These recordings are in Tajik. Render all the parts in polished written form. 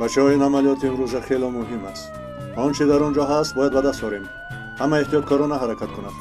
Бачаҳо, ин амалиёти имрӯза хело муҳим аст. Он чи дар он ҷо ҳаст, бояд ба даст орем. Ҳама эҳтиёткорона ҳаракат кунад.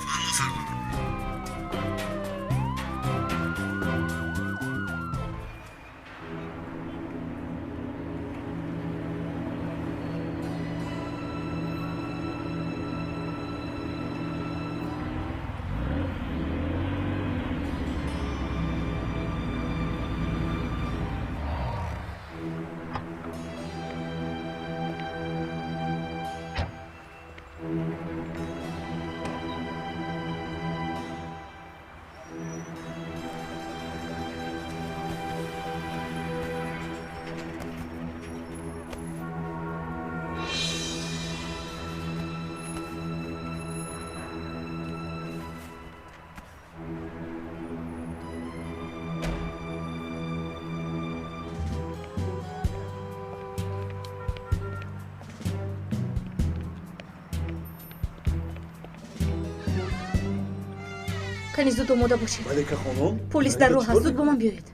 Кани зуд омода бошед. Малика хонум, полис дар роҳ аст, зуд бо ман биёед.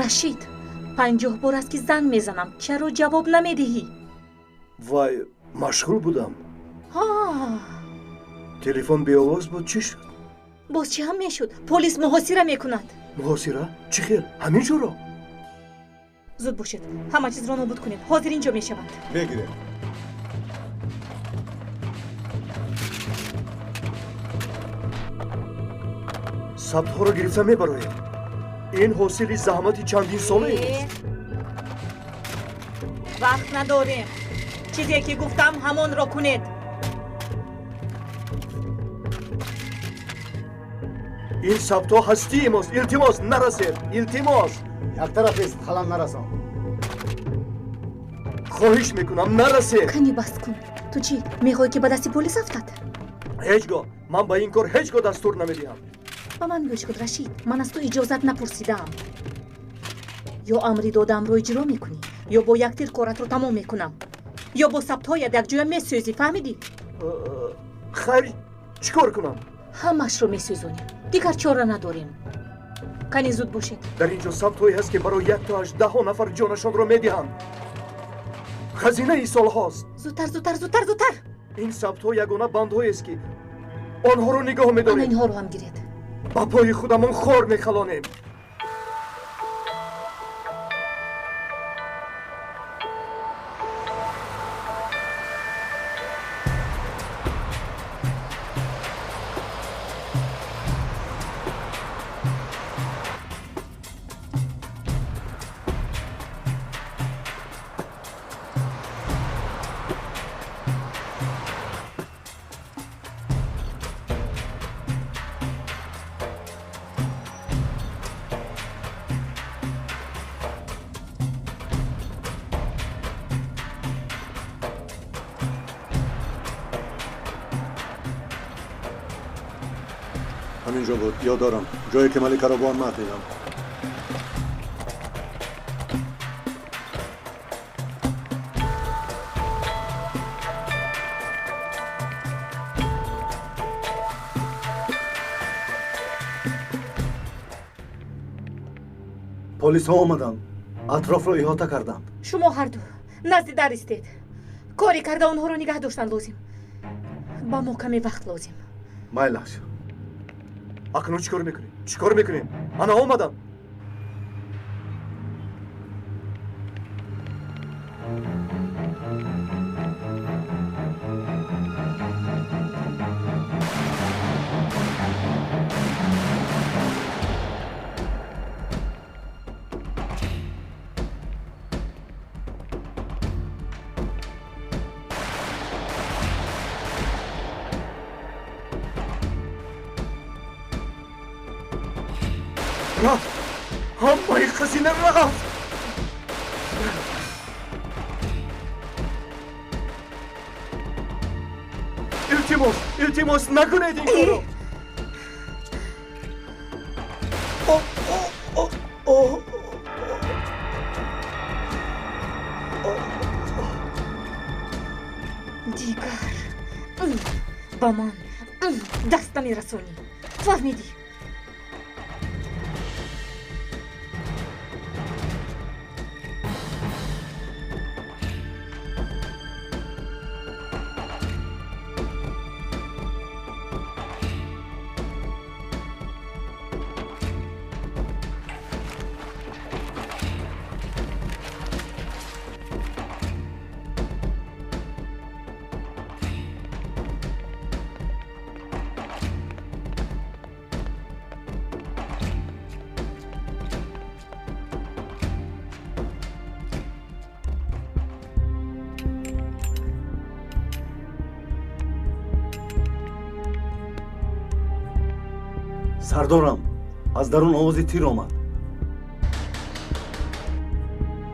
Рашид, 50 бор аст ки занг мезанам, чаро ҷавоб намедиҳӣ? Вай, машғул будам. Телефон беовоз буд, чӣ шуд? Боз чӣ ҳам мешуд? Полис муҳосира мекунад. Муҳосира? Чӣ хел? Ҳамин ҷоро? Зуд бошед, ҳама чизро нобуд кунед, ҳозир ин ҷо мешаванд. Бигиред. Сабтҳоро гирифта мебароем. Ин ҳосили заҳмати чандин солаест. Вақт надорем. Чизе ки гуфтам, ҳамонро кунед. Ин сабтҳо ҳастии мост. Илтимос, нарасед. Илтимос. Як тараф ист, халал нарасон. Хоҳиш мекунам, нарасед. Кани бас кун. Ту чӣ, мехоҳӣ ки ба дасти полис афтад? Ҳеҷ гоҳ. Ман ба ин кор ҳеҷ гоҳ дастур намедиҳам. Ба ман гӯш кун, Рашид. Ман аз ту иҷозат напурсидаам. Ё амри додаамро иҷро мекунӣ, ё бо як тир коратро тамом мекунам, ё бо сабтҳоят якҷоя месӯзӣ, фаҳмидӣ? Хайр, чӣ кор кунам? Ҳамашро месӯзонем. Дигар чора надорем. Кани зуд бошед. Дар ин ҷо сабтҳое ҳаст, ки барои яктоаш даҳо нафар ҷонашонро медиҳанд. Хазинаи солҳост. Зудтар, зудтар, зудтар, зудтар. Ин сабтҳо ягона бандҳоест, ки онҳоро нигоҳ медорем. Ана инҳоро ҳам гиред. Ба пои худамон хор мехалонем. Ҳаминҷо буд, ёд дорам, ҷое ки Маликаро бо он мард дидам. Полисҳо омаданд, атрофро иҳота карданд. Шумо ҳарду назди дар истед. Коре карда онҳоро нигаҳ доштан лозим. Ба мо каме вақт лозим. Майлаш. Акнун чӣ кор мекунем? Чӣ кор мекунем? Ана омадам. Рафт! Ҳамаи хазина рафт! Илтимос, илтимос, накунед ин корро! Дигар ба ман Даст намерасонӣ. Фаҳмидӣ? Сардорам, аз дарун овози тир омад.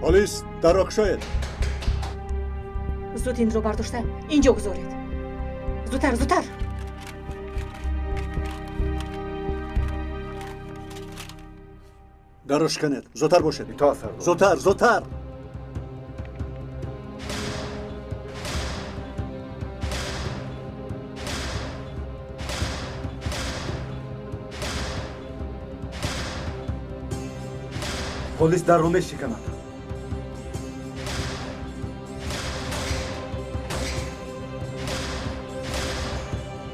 Полис, дарро кушоед. Зуд инро бардошта инҷо гузоред. Зудтар, зудтар. Дарро шиканед. Зудтар бошед. Итоат, сардор. Зудтар, зудтар. Полис дарро мешиканад.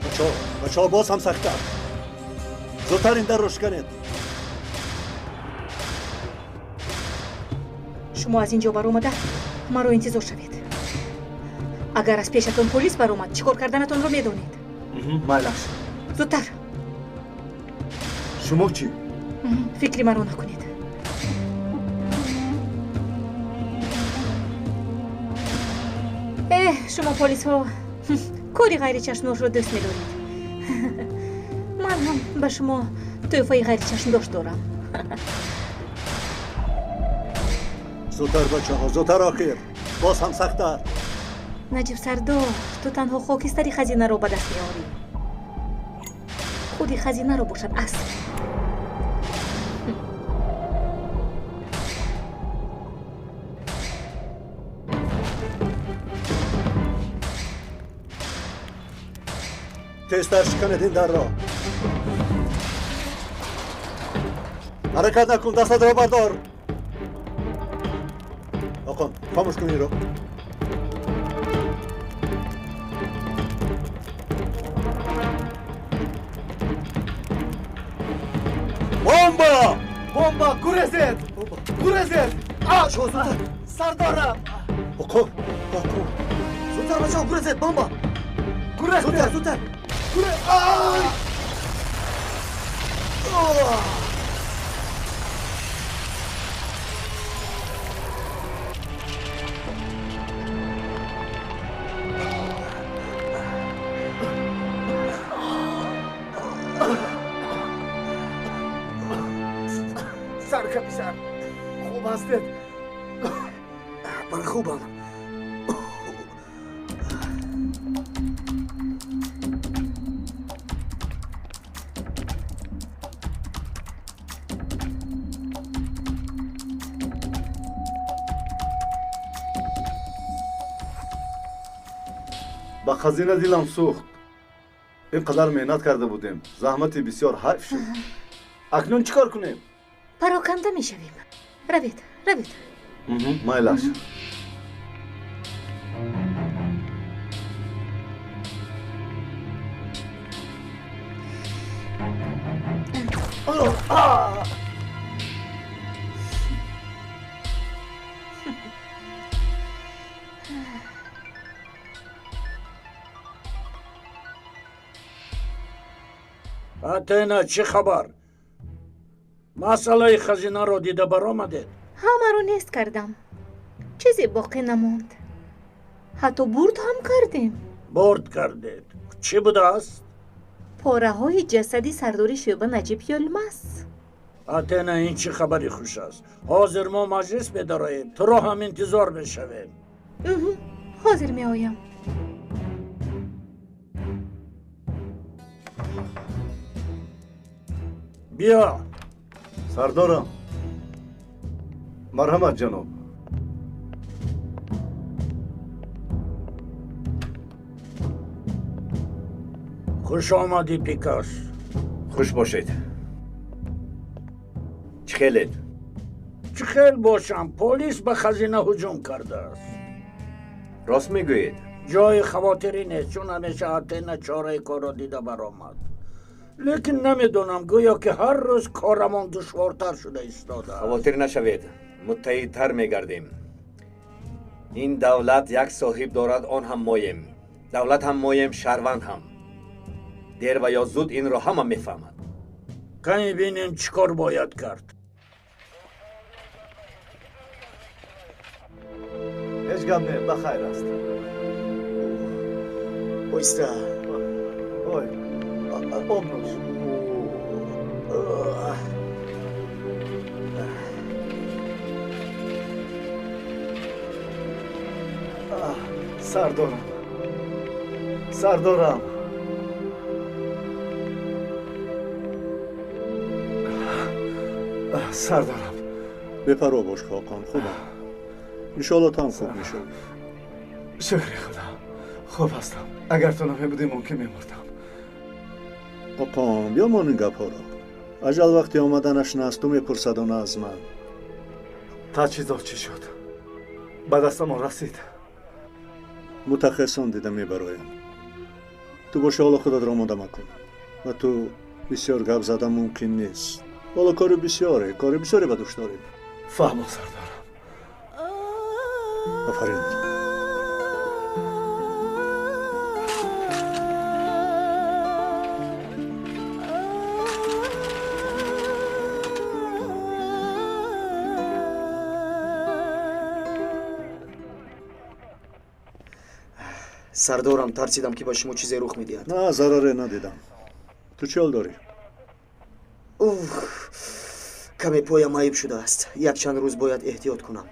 Бачаҳо, бачаҳо, боз ҳам сахттар. Зудтар ин дарро шиканед. Шумо аз ин ҷо баромада маро интизор шавед. Агар аз пешатон полис баромад, чӣ кор карданатонро медонед. Майлаш. Зудтар. Шумо чӣ? Фикри маро накунед. Шумо полисҳо кори ғайричашмдоштро дӯст медоред. Ман ҳам ба шумо тӯҳфаи ғайричашмдошт дорам. Зудтар, бачаҳо, зудтар, охир. Боз ҳам сахттар. Наҷиб сардор, ту танҳо хокистари хазинаро ба даст меорӣ. Худи хазинаро бошад аср. Тезтар шиканед ин дарро. Ҳаракат накун, дастатро бардор. Оқон, хомӯш кун инро. Бомба! Бомба! Гурезед! Гурезед! Зудтар! Сардорам! Оқон, оқон. Зудтар, бачаҳо, гурезед! Бомба! Гурезед! Зудтар, зудтар! Ай! Саркомиссар, хуб ҳастед? Ман хубам. Ба хазина дилам сӯхт. Ин қадар меҳнат карда будем, заҳмати бисёр ҳайф шуд. Акнун чӣ кор кунем? Пароканда мешавем. Равед, равед. Майлаш. Атена, чӣ хабар? Масъалаи хазинаро дида баромадед? Ҳамаро нест кардам. Чизе боқӣ намонд. Ҳатто бурд ҳам кардем. Бурд кардед? Чӣ будааст? Пораҳои ҷасади сардори шӯъба Наҷиб Ёлмаз. Атена, ин чӣ хабари хуш аст? Ҳозир мо маҷлис медароем, туро ҳам интизор мешавем. Ҳозир меоям. Биё. Сардорам, марҳамат, ҷаноб. Хуш омадӣ, Пикас. Хуш бошед. Чӣ хелед? Чӣ хел бошам? Полис ба хазина ҳуҷум кардааст. Рост мегӯед? Ҷои хавотирӣ нест, чун ҳамеша Атена чораи корро дида баромад. Лекин намедонам, гӯё ки ҳар рӯз корамон душвортар шуда истодааст. Хавотир нашавед, муттаҳидтар мегардем. Ин давлат як соҳиб дорад, он ҳам моем. Давлат ҳам моем, шаҳрванд ҳам. Дер ва ё зуд инро ҳама мефаҳмад. Кани бинем чӣ кор бояд кард. Ҳеҷ гап не, ба хайр аст. Оҳиста. Ой, об нӯш. Сар дорам. Сар дорам. Сар дорам. Бепарво бош, Хоқон, хубам. Иншоалло ту ҳам хуб мешавӣ. Шукри Худо, хуб ҳастам. Агар ту намебудӣ, мумкин мемурдам. Хоқон, биёмон ин гапҳоро. Аҷал вақти омаданаш на аз ту мепурсаду на аз ман. Таҷҳизот чӣ шуд? Ба дастамон расид. Мутахассисон дида мебароям. Ту боши ҳоло худатро омода макун. Ва ту бисёр гап зада мумкин нест. Ҳоло кори бисёре, кори бисёре ба дӯш дорем. Фаҳмо, сардарам. Офарин. Сардорам, тарсидам ки ба шумо чизе рух медиҳад. На, зараре надидам. Ту чӣ ҳол дорӣ? Уф, каме поям айб шудааст. Якчанд рӯз бояд эҳтиёт кунам.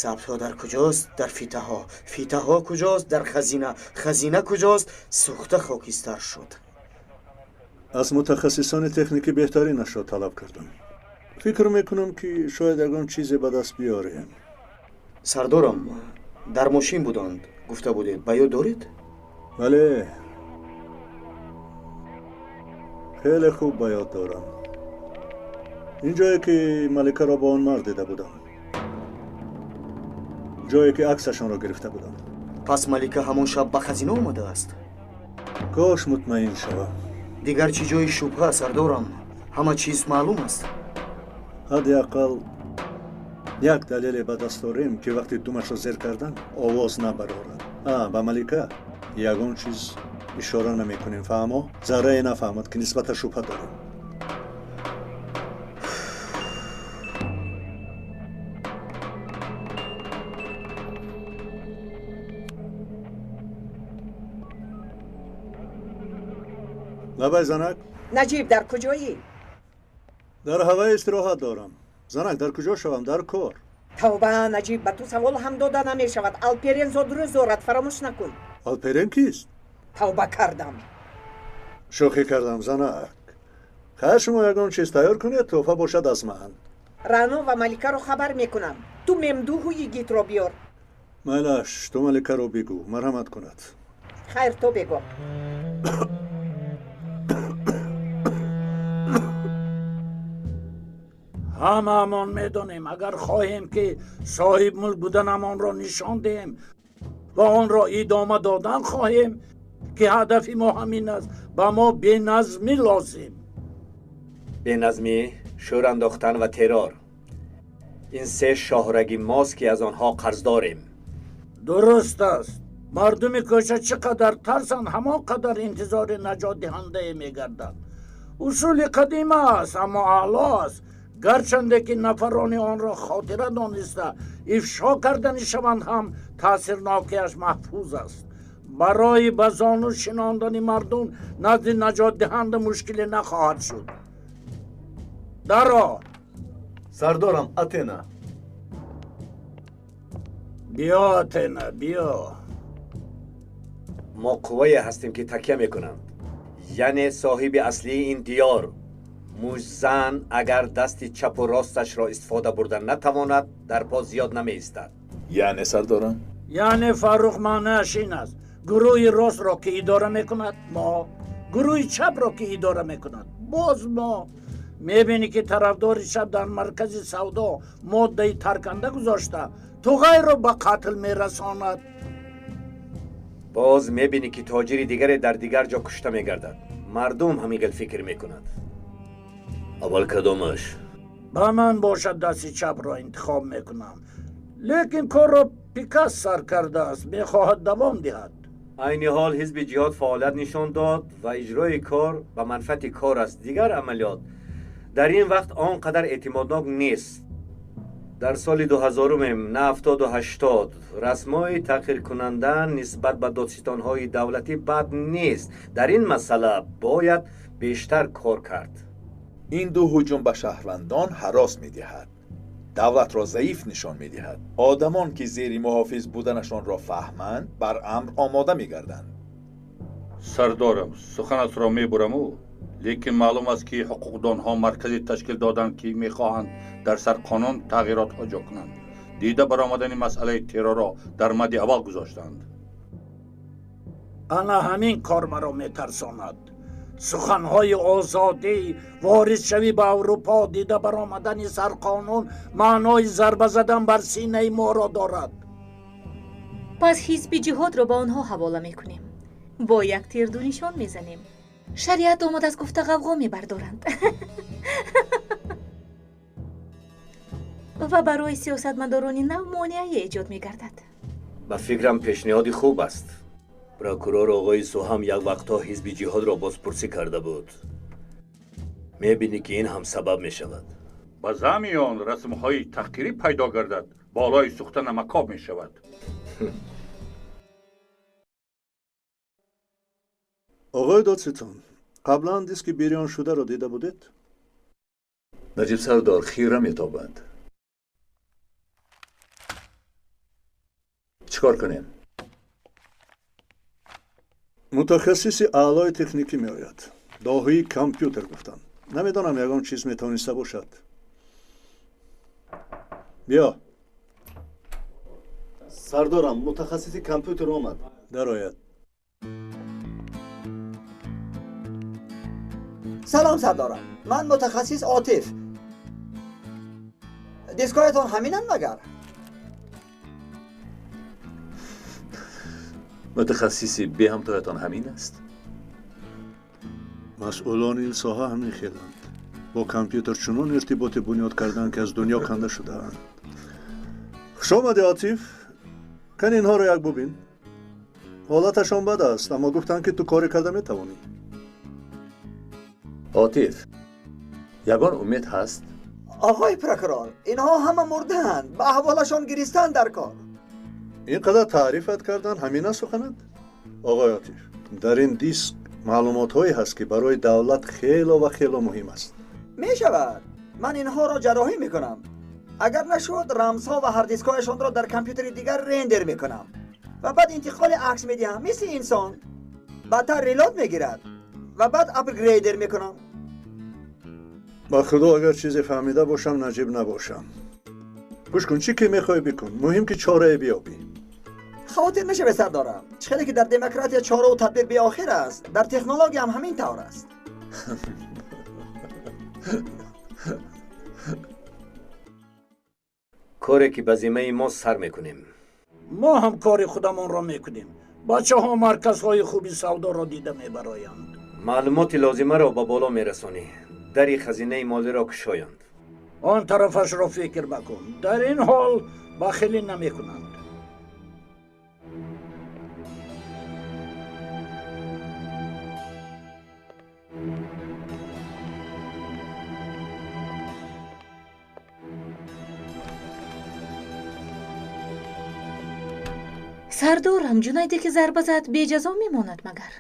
Сабтҳо дар куҷост? Дар фитаҳо. Фитаҳо куҷост? Дар хазина. Хазина куҷост? Сӯхта хокистар шуд. Аз мутахассисони техникӣ беҳтаринашро талаб кардам. Фикр мекунам, ки шояд ягон чизе ба даст биёрем. Сардорам, дар мошин буданд, гуфта будед. Ба ёд доред? Бале, хеле хуб ба ёд дорам. Ин ҷое ки маликаро бо он мард дида будам, ҷое ки аксашонро гирифта будам. Пас малика ҳамон шаб ба хазина омадааст? Кош мутмаин шавам. Дигар чӣ ҷои шубҳа, сардорам? Ҳама чиз маълум аст. Ҳадди ақал як далеле ба даст дорем, ки вақти думашро зер кардан овоз набарорад. Ба малика ягон чиз ишора намекунем, фаҳмо? Заррае нафаҳмад, ки нисбата шубҳа дорем. Лабай, занак. Наҷиб, дар куҷоӣ? Дар ҳаваи истироҳат дорам. Занак, дар куҷо шавам? Дар кор. Тавба, Наҷиб, ба ту савол ҳам дода намешавад. Алперен зодрӯз дорад, фаромӯш накун. Алперен кист? Тавба кардам. Шӯхӣ кардам, занак. Хайр, шумо ягон чиз тайёр кунед, тӯҳфа бошад аз ман. Рано ва Маликаро хабар мекунам. Ту Мемдуҳу Йигитро биёр. Майлаш, ту Маликаро бигӯ, марҳамат кунад. Хайр, то бегоҳ. Ҳамаамон медонем, агар хоҳем, ки соҳиб мулк буданамонро нишон диҳем ва онро идома додан хоҳем, ки ҳадафи мо ҳамин аст, ба мо беназмӣ лозим. Беназмӣ, шӯр андохтан ва террор. Ин се шоҳраги мост, ки аз онҳо қарз дорем. Дуруст аст. Мардуми кӯча чӣ қадар тарсанд, ҳамон қадар интизори наҷотдиҳандае мегарданд. Усули қадима аст, аммо аъло аст. Гарчанде ки нафарони онро хотира дониста ифшо кардани шаванд ҳам, таъсирнокиаш маҳфуз аст. Барои ба зону шинондани мардум назди наҷотдиҳанда мушкиле нахоҳад шуд. Даро! Сардорам, Атена. Биё, Атена, биё. Мо қуввае ҳастем, ки такя мекунанд, яъне соҳиби аслии ин диёр. Мужзан агар дасти чапу росташро истифода бурда натавонад, дар по зиёд намеистад. Яъне, сардорам? Яъне, Фаррух, маънааш ин аст. Гурӯҳи ростро ки идора мекунад мо, гурӯҳи чапро ки идора мекунад боз мо. Мебинӣ ки тарафдори чап дар маркази савдо моддаи тарканда гузошта туғайро ба қатл мерасонад. Боз мебинӣ ки тоҷири дигаре дар дигар ҷо кушта мегардад. Мардум ҳамин хел фикр мекунад. Аввал кадомаш? Ба ман бошад дасти чапро интихоб мекунам. Лекин корро Пикас сар кардааст, мехоҳад давом диҳад. Айни ҳол ҳизби ҷиҳод фаъолият нишон дод ва иҷрои кор ба манфиати кор аст. Дигар амалиёт дар ин вақт он қадар эътимоднок нест. Дар соли 2000 на 70-80 расмҳои таҳқиркунанда нисбат ба додситонҳои давлатӣ бад нест. Дар ин масъала бояд бештар кор кард. Ин ду ҳуҷум ба шаҳрвандон ҳарос медиҳад, давлатро заиф нишон медиҳад. Одамон ки зери муҳофиз буданашонро фаҳманд, бар амр омода мегарданд. Сардорам, суханатро мебураму, лекин маълум аст ки ҳуқуқдонҳо маркази ташкил доданд ки мехоҳанд дар сарқонун тағйиротҳо ҷо кунанд. Дида баромадани масъалаи террорро дар мадди аввал гузоштанд. Ана ҳамин кор маро метарсонад. Суханҳои озодӣ, воридшавӣ ба Аврупо, дида баромадани сарқонун маънои зарба задан бар синаи моро дорад. Пас ҳизби ҷиҳодро ба онҳо ҳавола мекунем. Бо як тир ду нишон мезанем. Шариат омад аз гуфта ғавғо мебардоранд. Ва барои сиёсатмадорони нав монеае эҷод мегардад. Ба фикрам пешниҳоди хуб аст. Прокурор оғои Суҳам як вақтҳо ҳизби ҷиҳодро бозпурсӣ карда буд. Мебинӣ ки ин ҳам сабаб мешавад. Ба заъми он расмҳои таҳқирӣ пайдо гардад, болои сӯхта намакоб мешавад. Оғои додситон, қаблан диски бирёншударо дида будед? Наҷиб сардор хира метобад. Чӣ кор кунем? Мутахассиси аълои техникӣ меояд. Доҳии компютер гуфтанд. Намедонам ягон чиз метавониста бошад. Биё. Сардорам, мутахассиси компютер омад. Дарояд. Салом сардорам, ман мутахассис Отиф. Дискҳоятон ҳаминанд магар? Мутахассиси беҳамтоятон ҳамин аст? Масъулони ин соҳа ҳамин хеланд. Бо компютер чунон иртиботе бунёд карданд, ки аз дунё канда шудаанд. Хуш омадӣ, Отиф. Кани инҳоро як бубин. Ҳолаташон бад аст, аммо гуфтанд, ки ту коре карда метавонӣ. Отиф, ягон умед ҳаст? Оғои прокурор, инҳо ҳама мурдаанд, ба аҳволашон гиристан дар кор. Ин қадар таърифат кардан ҳамин аст суханат? Оғои Отиф, дар ин диск маълумотҳое ҳаст, ки барои давлат хело ва хело муҳим аст. Мешавад. Ман инҳоро ҷарроҳӣ мекунам. Агар нашуд, рамзҳо ва ҳардискҳояшонро дар компютери дигар рендер мекунам ва баъд интиқоли акс медиҳам, мисли инсон. Баъдтар reload мегирад ва баъд upgrader мекунам. Ба худо агар чизе фаҳмида бошам, наҷиб набошам. Гӯш кун, чӣ ки мехоҳӣ бикун, муҳим ки чорае биёбӣ. Хавотир нашавед сардорам. Чӣ хеле ки дар демократия чораву тадбир беохир аст, дар технология ҳам ҳамин тавр аст. Коре ки ба зиммаи мо сар мекунем. Мо ҳам кори худамонро мекунем. Бачаҳо марказҳои хуби савдоро дида мебароянд. Маълумоти лозимаро ба боло мерасонӣ. Дари хазинаи молиро кушоянд. Он тарафашро фикр макун. Дар ин ҳол бахилӣ намекунанд. Сардорам, Ҷунайде ки зарба зад беҷазо мемонад магар?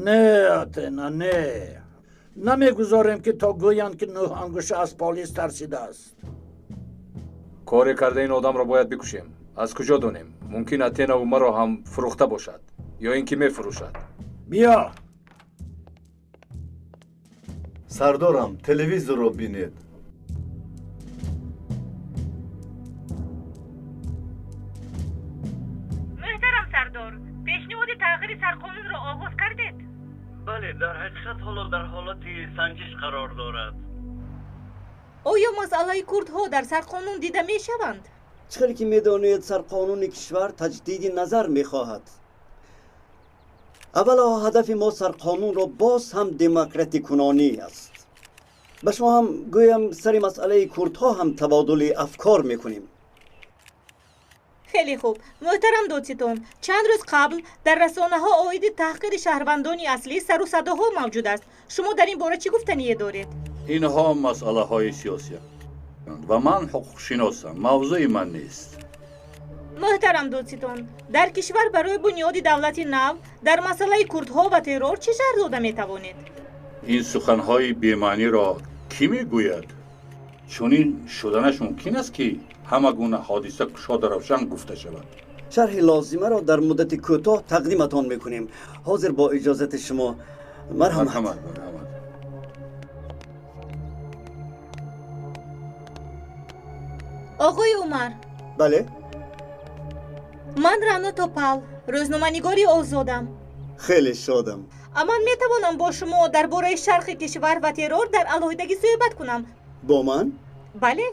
Не, Атена, не. Намегузорем ки то гӯянд ки нӯҳ ангуша аз полис тарсидааст. Коре карда ин одамро бояд бикушем. Аз куҷо донем? Мумкин Атенаву маро ҳам фурӯхта бошад ё ин ки мефурӯшад. Биё. Сардорам, телевизорро бинед. Муҳтарам сардор, пешниҳоди санҷиш қарор дорад. Оё масъалаи курдҳо дар сарқонун дида мешаванд? Чӣ хеле ки медонед, сарқонуни кишвар таҷдиди назар мехоҳад. Аввало ҳадафи мо сарқонунро боз ҳам демократикунонӣ аст. Ба шумо ҳам гӯям, сари масъалаи курдҳо ҳам табодули афкор мекунем. Хеле хуб. Муҳтарам додситон, чанд рӯз қабл дар расонаҳо оиди таҳқири шаҳрвандони аслӣ сару садоҳо мавҷуд аст. Шумо дар ин бора чӣ гуфтание доред? Инҳо масъалаҳои сиёсианд ва ман ҳуқуқшиносам, мавзӯи ман нест. Муҳтарам додситон, дар кишвар барои бунёди давлати нав дар масъалаи курдҳо ва террор чӣ шарҳ дода метавонед? Ин суханҳои бемаъниро кӣ мегӯяд? Чунин шуданаш мумкин аст, ки ҳама гуна ҳодиса кушода равшан гуфта шавад. Шарҳи лозимаро дар муддати кӯтоҳ тақдиматон мекунем. Ҳозир бо иҷозати шумо. Марҳамат. Оғои Умар. Бале. Ман Рано Топал, рӯзноманигори озодам. Хеле шодам. Ман метавонам бо шумо дар бораи шарқи кишвар ва террор дар алоҳидагӣ суҳбат кунам. Бо ман? Бале.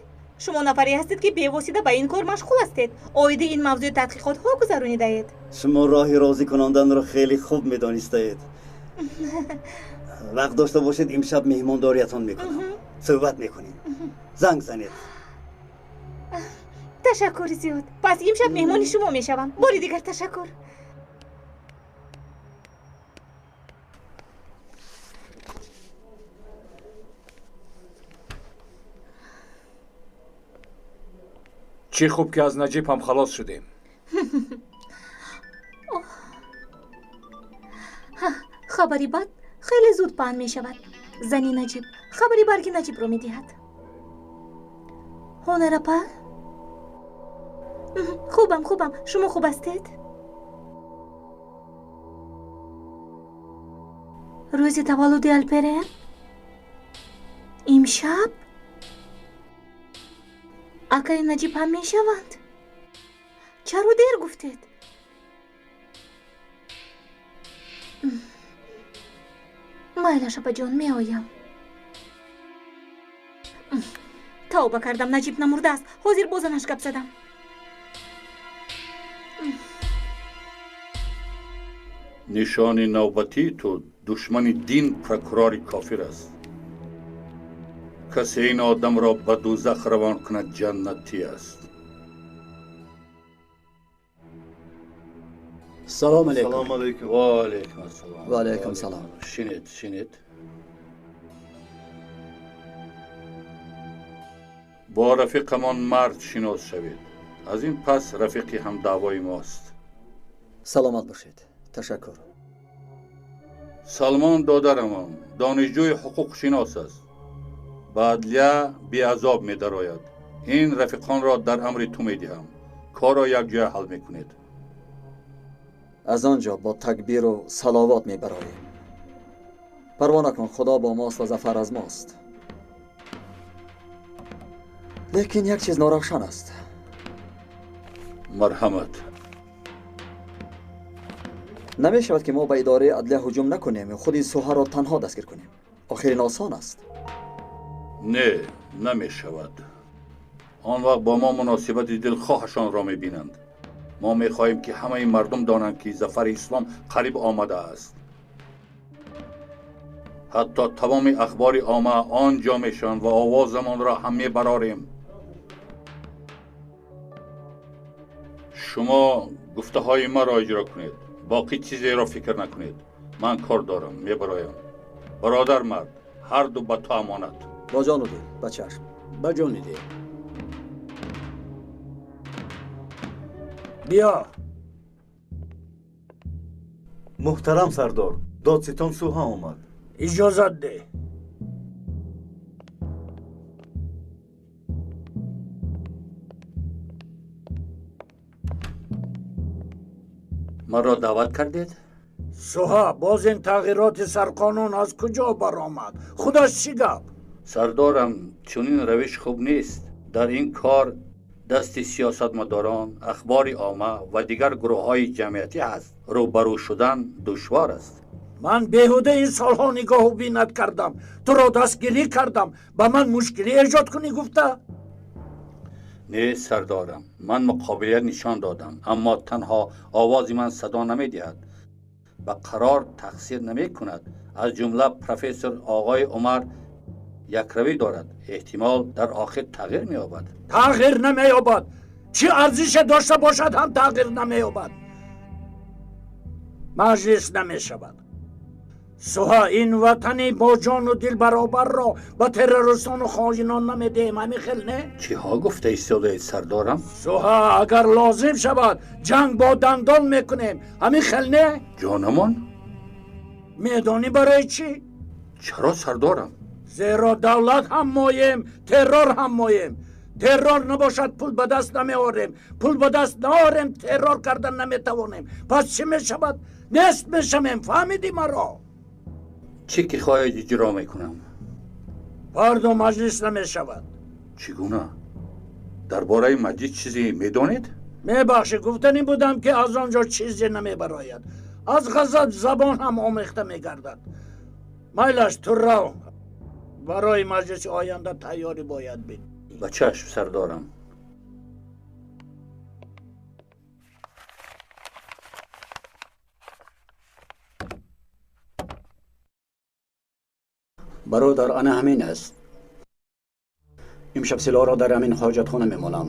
Шумо нафаре ҳастед, ки бевосита ба ин кор машғул ҳастед. Оиди ин мавзӯи тадқиқотҳо гузаронидаед. Шумо роҳи розӣ кунонданро хеле хуб медонистаед. Вақт дошта бошед, имшаб меҳмондориятон мекунам. Суҳбат мекунем. Занг занед. Ташаккури зиёд. Пас имшаб меҳмони шумо мешавам. Бори дигар ташаккур. Чӣ хуб, ки аз Наҷиб ҳам халос шудем. Хабари бад хеле зуд паҳн мешавад. Зани Наҷиб хабари барги Наҷибро медиҳад. Ҳонарапа? Хубам, хубам. Шумо хуб ҳастед? Рӯзи таваллуди Алперен? Имшаб? Акаи Наҷиб ҳам мешаванд? Чаро дер гуфтед? Майлаш, апаҷон, меоям. Тавба кардам, Наҷиб намурдааст. Ҳозир бо занаш гап задам. Нишони навбатии ту душмани дин, прокурори кофир аст. Касе ин одамро ба дӯзах равон кунад, ҷаннатӣ аст. Салом алейкум. Салом алейкум. Ва алейкум ассалом. Ва алейкум салом. Шинед, шинед. Бо рафиқамон мард шинос шавед. Аз ин пас рафиқи ҳамдаъвои мост. Саломат бошед. Ташаккур. Салмон додарамон донишҷӯи ҳуқуқшинос аст. Ба адлия беазоб медарояд. Ин рафиқонро дар амри ту медиҳам. Корро якҷоя ҳал мекунед. Аз он ҷо бо такбиру салавот мебароем. Парво накун, Худо бо мост ва зафар аз мост. Лекин як чиз норавшан аст. Марҳамат. Намешавад, ки мо ба идораи адлия ҳуҷум накунем, худи суҳаро танҳо дастгир кунем. Охир ин осон аст. Не, намешавад. Он вақт бо мо муносибати дилхоҳашонро мебинанд. Мо мехоҳем, ки ҳамаи мардум донанд, ки зафари ислом қариб омадааст. Ҳатто тамоми ахбори омма он ҷо мешаванд ва овозамонро ҳам мебарорем. Шумо гуфтаҳои маро иҷро кунед, боқӣ чизеро фикр накунед. Ман кор дорам, мебароям. Бародар мард, ҳарду ба ту амонат. Бо ҷону дил, ба чашм. Ба ҷони дил. Биё. Муҳтарам сардор, додситон Суҳа омад. Иҷозат деҳ. Маро даъват кардед? Суҳа, боз ин тағйироти сарқонун аз куҷо баромад? Худаш чӣ гап? Сардорам, чунин равиш хуб нест. Дар ин кор дасти сиёсатмадорон, ахбори омма ва дигар гурӯҳҳои ҷамъиятӣ ҳаст. Рӯбарӯ шудан душвор аст. Ман беҳуда ин солҳо нигоҳу бинат кардам, туро дастгирӣ кардам, ба ман мушкилӣ эҷод кунӣ гуфта? Не сардорам, ман муқобилият нишон додам, аммо танҳо овози ман садо намедиҳад, ба қарор тақсир намекунад. Аз ҷумла профессор оғои Умар якравӣ дорад, эҳтимол дар охир тағйир меёбад. Тағйир намеёбад. Чӣ арзише дошта бошад ҳам тағйир намеёбад. Маҷлис намешавад. Суҳа, ин ватани бо ҷону дил баробарро ба террористону хоинон намедиҳем, ҳамин хел не? Чиҳо гуфта истодаед сардорам? Суҳа, агар лозим шавад ҷанг бо дандон мекунем, ҳамин хел не? Ҷонамон? Медонӣ барои чӣ? Чаро сардорам? Зеро давлат ҳам моем, террор ҳам моем. Террор набошад пул ба даст намеорем, пул ба даст наорем террор кардан наметавонем. Пас чӣ мешавад? Нест мешавем, фаҳмидӣ маро? Чӣ ки хоҳед иҷро мекунам. Фардо маҷлис намешавад. Чӣ гуна? Дар бораи маҷлис чизе медонед? Мебахшӣ, гуфтанӣ будам ки аз он ҷо чизе намебарояд. Аз ғазаб забон ҳам омехта мегардад. Майлаш, ту рав. Барои маҷлиси оянда тайёрӣ бояд бин. Ба чашм сардорам. Бародар, ана ҳамин аст. Имшаб силоҳро дар ҳамин ҳоҷатхона мемонам.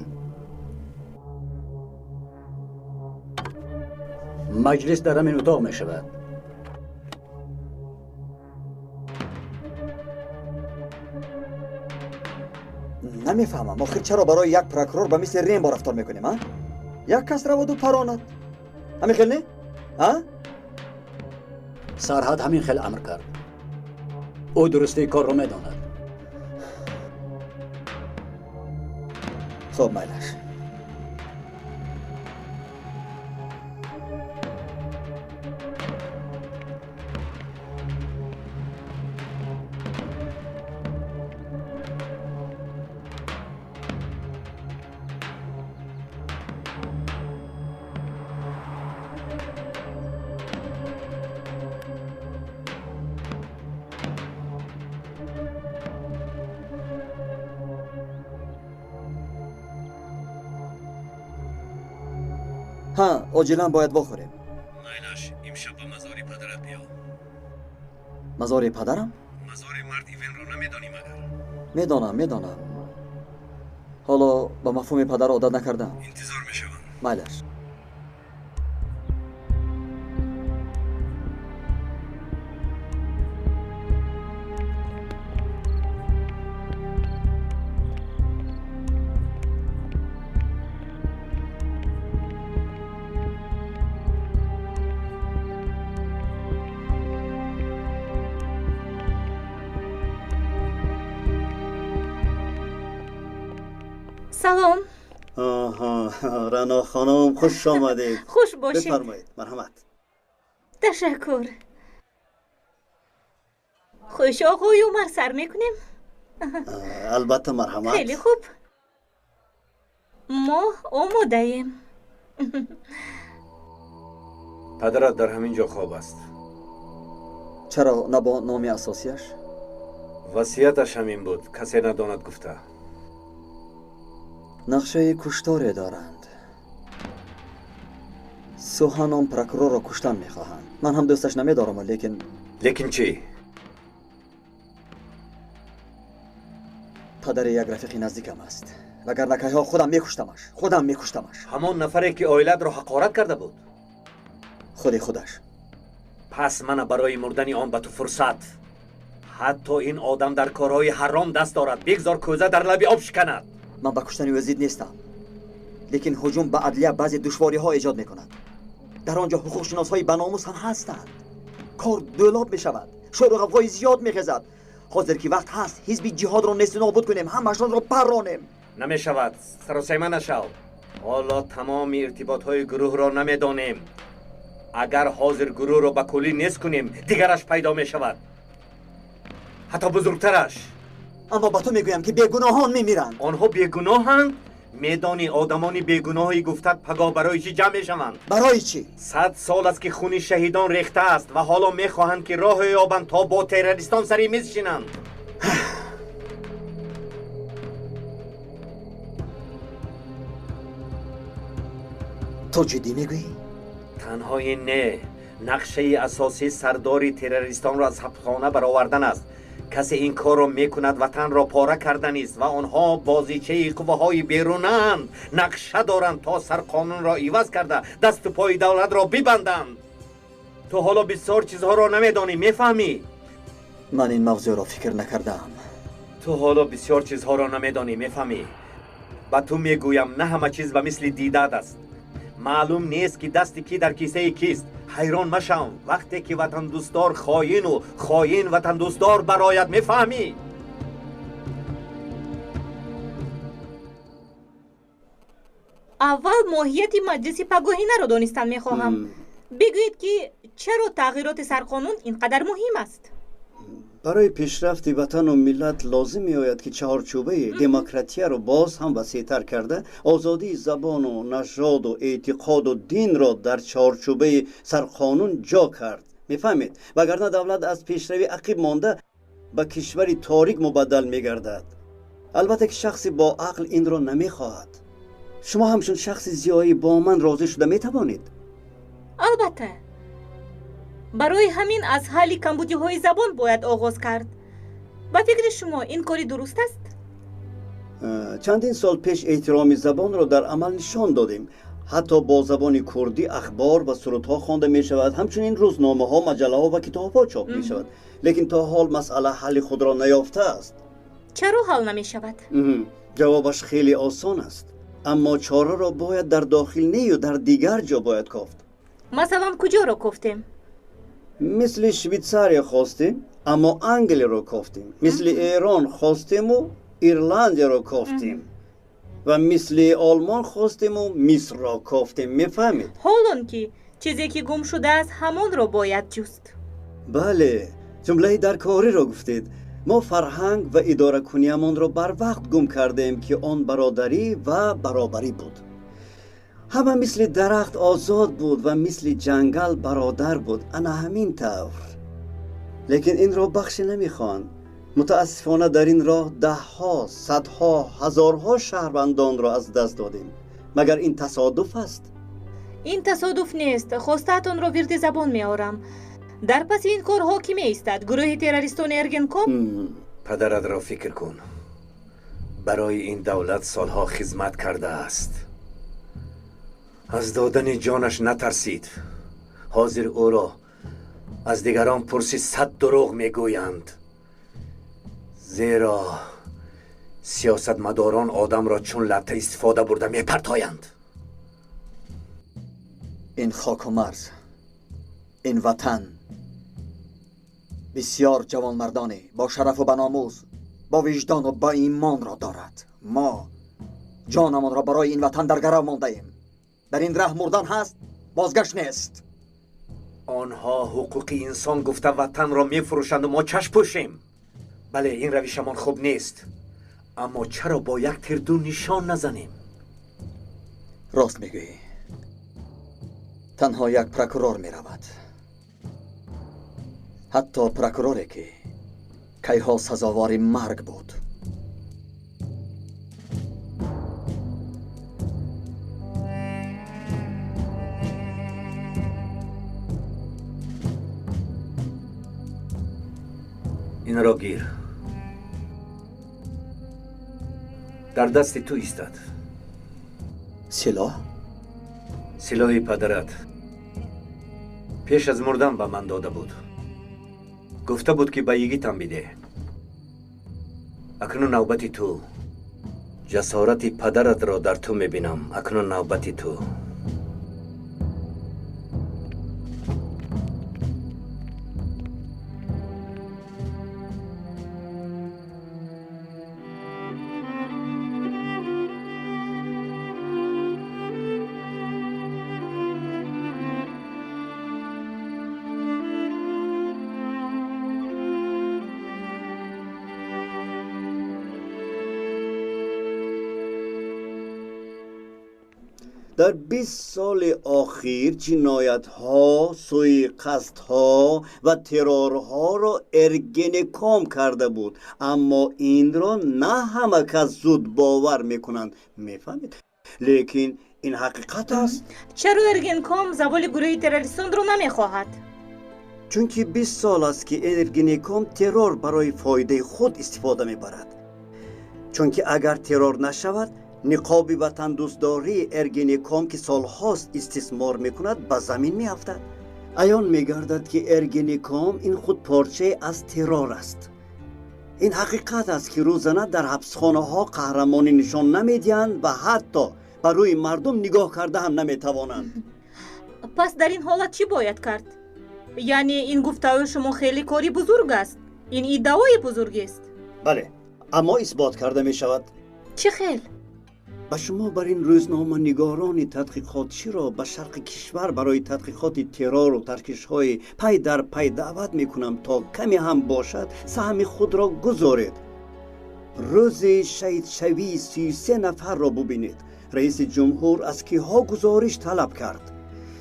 Маҷлис дар ҳамин утоқ мешавад. Намефаҳмам, охир чаро барои як прокурор ба мисли Рембо рафтор мекунем, а? Як кас раваду паронад. Ҳамин хел не? А? Сарҳад ҳамин хел амр кард. Ӯ дурустии корро медонад. Хоб, майлаш. Ҳа, оҷилан бояд вохӯрем. Майлаш, имшаб ба мазори падарат биё. Мазори падарам? Мазори мард Ивенро намедонӣ магар? Медонам, медонам. Ҳоло ба мафҳуми падар одат накардам. Интизор мешавам. Майлаш. Салом. Оҳо, Рано хонум, хуш омадед. Хуш бошед. Бифармоед, марҳамат. Ташаккур. Хуш оғои Умар, сар мекунем? Албатта, марҳамат. Хеле хуб. Мо омодаем. Падарат дар ҳамин ҷо хоб аст. Чаро на бо номи асосияш? Васияташ ҳамин буд, касе надонад гуфта. Нақшаи кушторе доранд. Суҳан он прокурорро куштан мехоҳанд. Ман ҳам дӯсташ намедорам, лекин лекин чӣ? Падари як рафиқи наздикам аст. Вагарна кайҳо худам мекуштамаш. Худам мекуштамаш. Ҳамон нафаре ки оилатро ҳақорат карда буд? Худи худаш. Пас мана барои мурдани он ба ту фурсат. Ҳатто ин одам дар корҳои ҳаром даст дорад. Бигзор кӯза дар лаби об шиканад. Ман ба куштани ӯ зид нестам, лекин ҳуҷум ба адлия баъзе душвориҳо эҷод мекунад. Дар он ҷо ҳуқуқшиносҳои баномус ҳам ҳастанд. Кор дӯлоб мешавад, шору ғавғои зиёд мехезад. Ҳозир ки вақт ҳаст, ҳизби ҷиҳодро несту нобуд кунем, ҳамаашонро парронем. Намешавад, саросайма нашав. Ҳоло тамоми иртиботҳои гурӯҳро намедонем. Агар ҳозир гурӯҳро ба куллӣ нест кунем, дигараш пайдо мешавад, ҳатто бузургтараш. Аммо ба ту мегӯям ки бегуноҳон мемиранд. Онҳо бегуноҳанд? Медонӣ одамони бегуноҳи гуфтат пагоҳ барои чӣ ҷамъ мешаванд? Барои чӣ? 100 сол аст ки хуни шаҳидон рехта аст ва ҳоло мехоҳанд ки роҳе ёбанд то бо террористон сари миз шинанд. Ту ҷиддӣ мегӯӣ? Танҳо ин не. Нақшаи асосии сардори террористонро аз ҳабсхона баровардан аст. Касе ин корро мекунад ватанро пора карданист ва онҳо бозичаи қувваҳои берунанд. Нақша доранд то сарқонунро иваз карда дасту пои давлатро бибанданд. Ту ҳоло бисёр чизҳоро намедонӣ, мефаҳмӣ? Ман ин мавзӯъро фикр накардаам. Ту ҳоло бисёр чизҳоро намедонӣ, мефаҳмӣ? Ба ту мегӯям, на ҳама чиз ба мисли дидат аст. Маълум нест ки дасти кӣ дар кисаи кист. Ҳайрон машав вақте ки ватандӯстдор хоину хоин ватандӯстдор барояд, мефаҳмӣ? Аввал моҳияти маҷлиси пагоҳинаро донистан мехоҳам. Бигӯед ки чаро тағйироти сарқонун ин қадар муҳим аст? Барои пешрафти ватану миллат лозим меояд ки чаҳорчӯбаи демократияро боз ҳам васеътар карда, озодии забону нажоду эътиқоду динро дар чаҳорчӯбаи сарқонун ҷо кард. Мефаҳмед? Вагарна давлат аз пешравӣ ақиб монда ба кишвари торик мубаддал мегардад. Албатта ки шахси бо ақл инро намехоҳад. Шумо ҳамчун шахси зиёӣ бо ман розӣ шуда метавонед? Албатта. Барои ҳамин аз ҳалли камбудиҳои забон бояд оғоз кард. Ба фикри шумо ин кори дуруст аст? Чандин сол пеш эҳтироми забонро дар амал нишон додем. Ҳатто бо забони курдӣ ахбор ва сурудҳо хонда мешавад, ҳамчунин рӯзномаҳо, маҷаллаҳо ва китобҳо чоп мешавад. Лекин то ҳол масъала ҳалли худро наёфтааст. Чаро ҳал намешавад? Ҷавобаш хеле осон аст, аммо чораро бояд дар дохил нею дар дигар ҷо бояд кофт. Масалан, куҷоро кофтем? Мисли Швейтсария хостем, аммо Англияро кофтем. Мисли Эрон хостему Ирландияро кофтем. Ва мисли Олмон хостему Мисрро кофтем. Мефаҳмед? Ҳолон ки чизе ки гум шудааст, ҳамонро бояд ҷуст. Бале, ҷумлаи даркориро гуфтед. Мо фарҳанг ва идоракуниямонро барвақт гум кардем, ки он бародарӣ ва баробарӣ буд. Ҳама мисли дарахт озод буд ва мисли ҷангал бародар буд. Ана ҳамин тавр. Лекин инро бахше намехоҳанд. Мутаассифона дар ин роҳ даҳҳо, садҳо, ҳазорҳо шаҳрвандонро аз даст додем. Магар ин тасодуф аст? Ин тасодуф нест. Хостаатонро вирди забон меорам. Дар паси ин корҳо кӣ меистад? Гурӯҳи террористони Эргенком? Падаратро фикр кун. Барои ин давлат солҳо хизмат кардааст. Аз додани ҷонаш натарсид. Ҳозир ӯро аз дигарон пурси 100 дурӯғ мегӯянд. Зеро сиёсатмадорон одамро чун латта истифода бурда мепартоянд. Ин хоку марз, ин ватан бисёр ҷавонмардоне бо шарафу ба номус, бо виҷдону ба имонро дорад. Мо ҷонамонро барои ин ватан дар гарав мондаем. Дар ин раҳ мурдан ҳаст, бозгашт нест. Онҳо ҳуқуқи инсон гуфта ватанро мефурӯшанду мо чашм пӯшем. Бале, ин равишамон хуб нест. Аммо чаро бо як тир ду нишон назанем? Рост мегӯӣ. Танҳо як прокурор меравад. Ҳатто прокуроре ки кайҳо сазовори марг буд. Инро гир. Дар дасти ту истад. Силоҳ? Силоҳи падарат. Пеш аз мурдан ба ман дода буд. Гуфта буд ки ба йигитам бидеҳ. Акнун навбати ту. Ҷасорати падаратро дар ту мебинам. Акнун навбати ту. Дар 20 соли охир ҷиноятҳо, суиқасдҳо ва террорҳоро Эргенеком карда буд, аммо инро на ҳама кас зуд бовар мекунанд. Мефаҳмед? Лекин ин ҳақиқат аст. Чаро Эргенеком заволи гурӯҳи террористонро намехоҳад? Чунки 20 сол аст, ки Эргенеком террор барои фоидаи худ истифода мебарад. Чунки агар террор нашавад, ниқоби ватандӯстдории Эргенеком, ки солҳост истисмор мекунад, ба замин меафтад. Аён мегардад, ки Эргенеком ин худ порчае аз террор аст. Ин ҳақиқат аст, ки рӯзана дар ҳабсхонаҳо қаҳрамонӣ нишон намедиҳанд ва ҳатто ба рӯи мардум нигоҳ карда ҳам наметавонанд. Пас дар ин ҳолат чӣ бояд кард? Яъне ин гуфтаҳои шумо хеле кори бузург аст. Ин иддаои бузургест. Бале, аммо исбот карда мешавад. Чӣ хел? Ба шумо бар ин рӯзноманигорони тадқиқотчиро ба шарқи кишвар барои тадқиқоти террору таркишҳои пай дар пай даъват мекунам, то каме ҳам бошад саҳми худро гузоред. Рӯзи шаҳидшавии 33 нафарро бубинед. Раиси ҷумҳур аз киҳо гузориш талаб кард.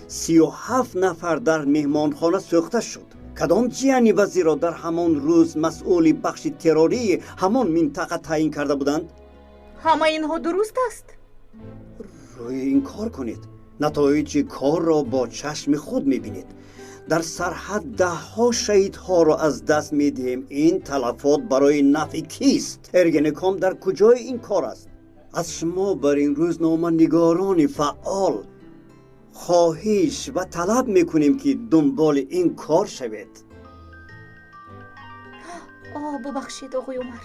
37 нафар дар меҳмонхона сӯхта шуд. Кадом ҷияни вазирро дар ҳамон рӯз масъули бахши террории ҳамон минтақа таъин карда буданд? Ҳама инҳо дуруст аст? Рӯи ин кор кунед. Натоиҷи корро бо чашми худ мебинед. Дар сарҳад даҳҳо шаҳидҳоро аз даст медиҳем. Ин талафот барои нафъи кист? Эргенеком дар куҷои ин кор аст? Аз шумо бар ин рӯзноманигорони фаъол хоҳиш ва талаб мекунем, ки дунболи ин кор шавед. Бубахшед, оғои Умар.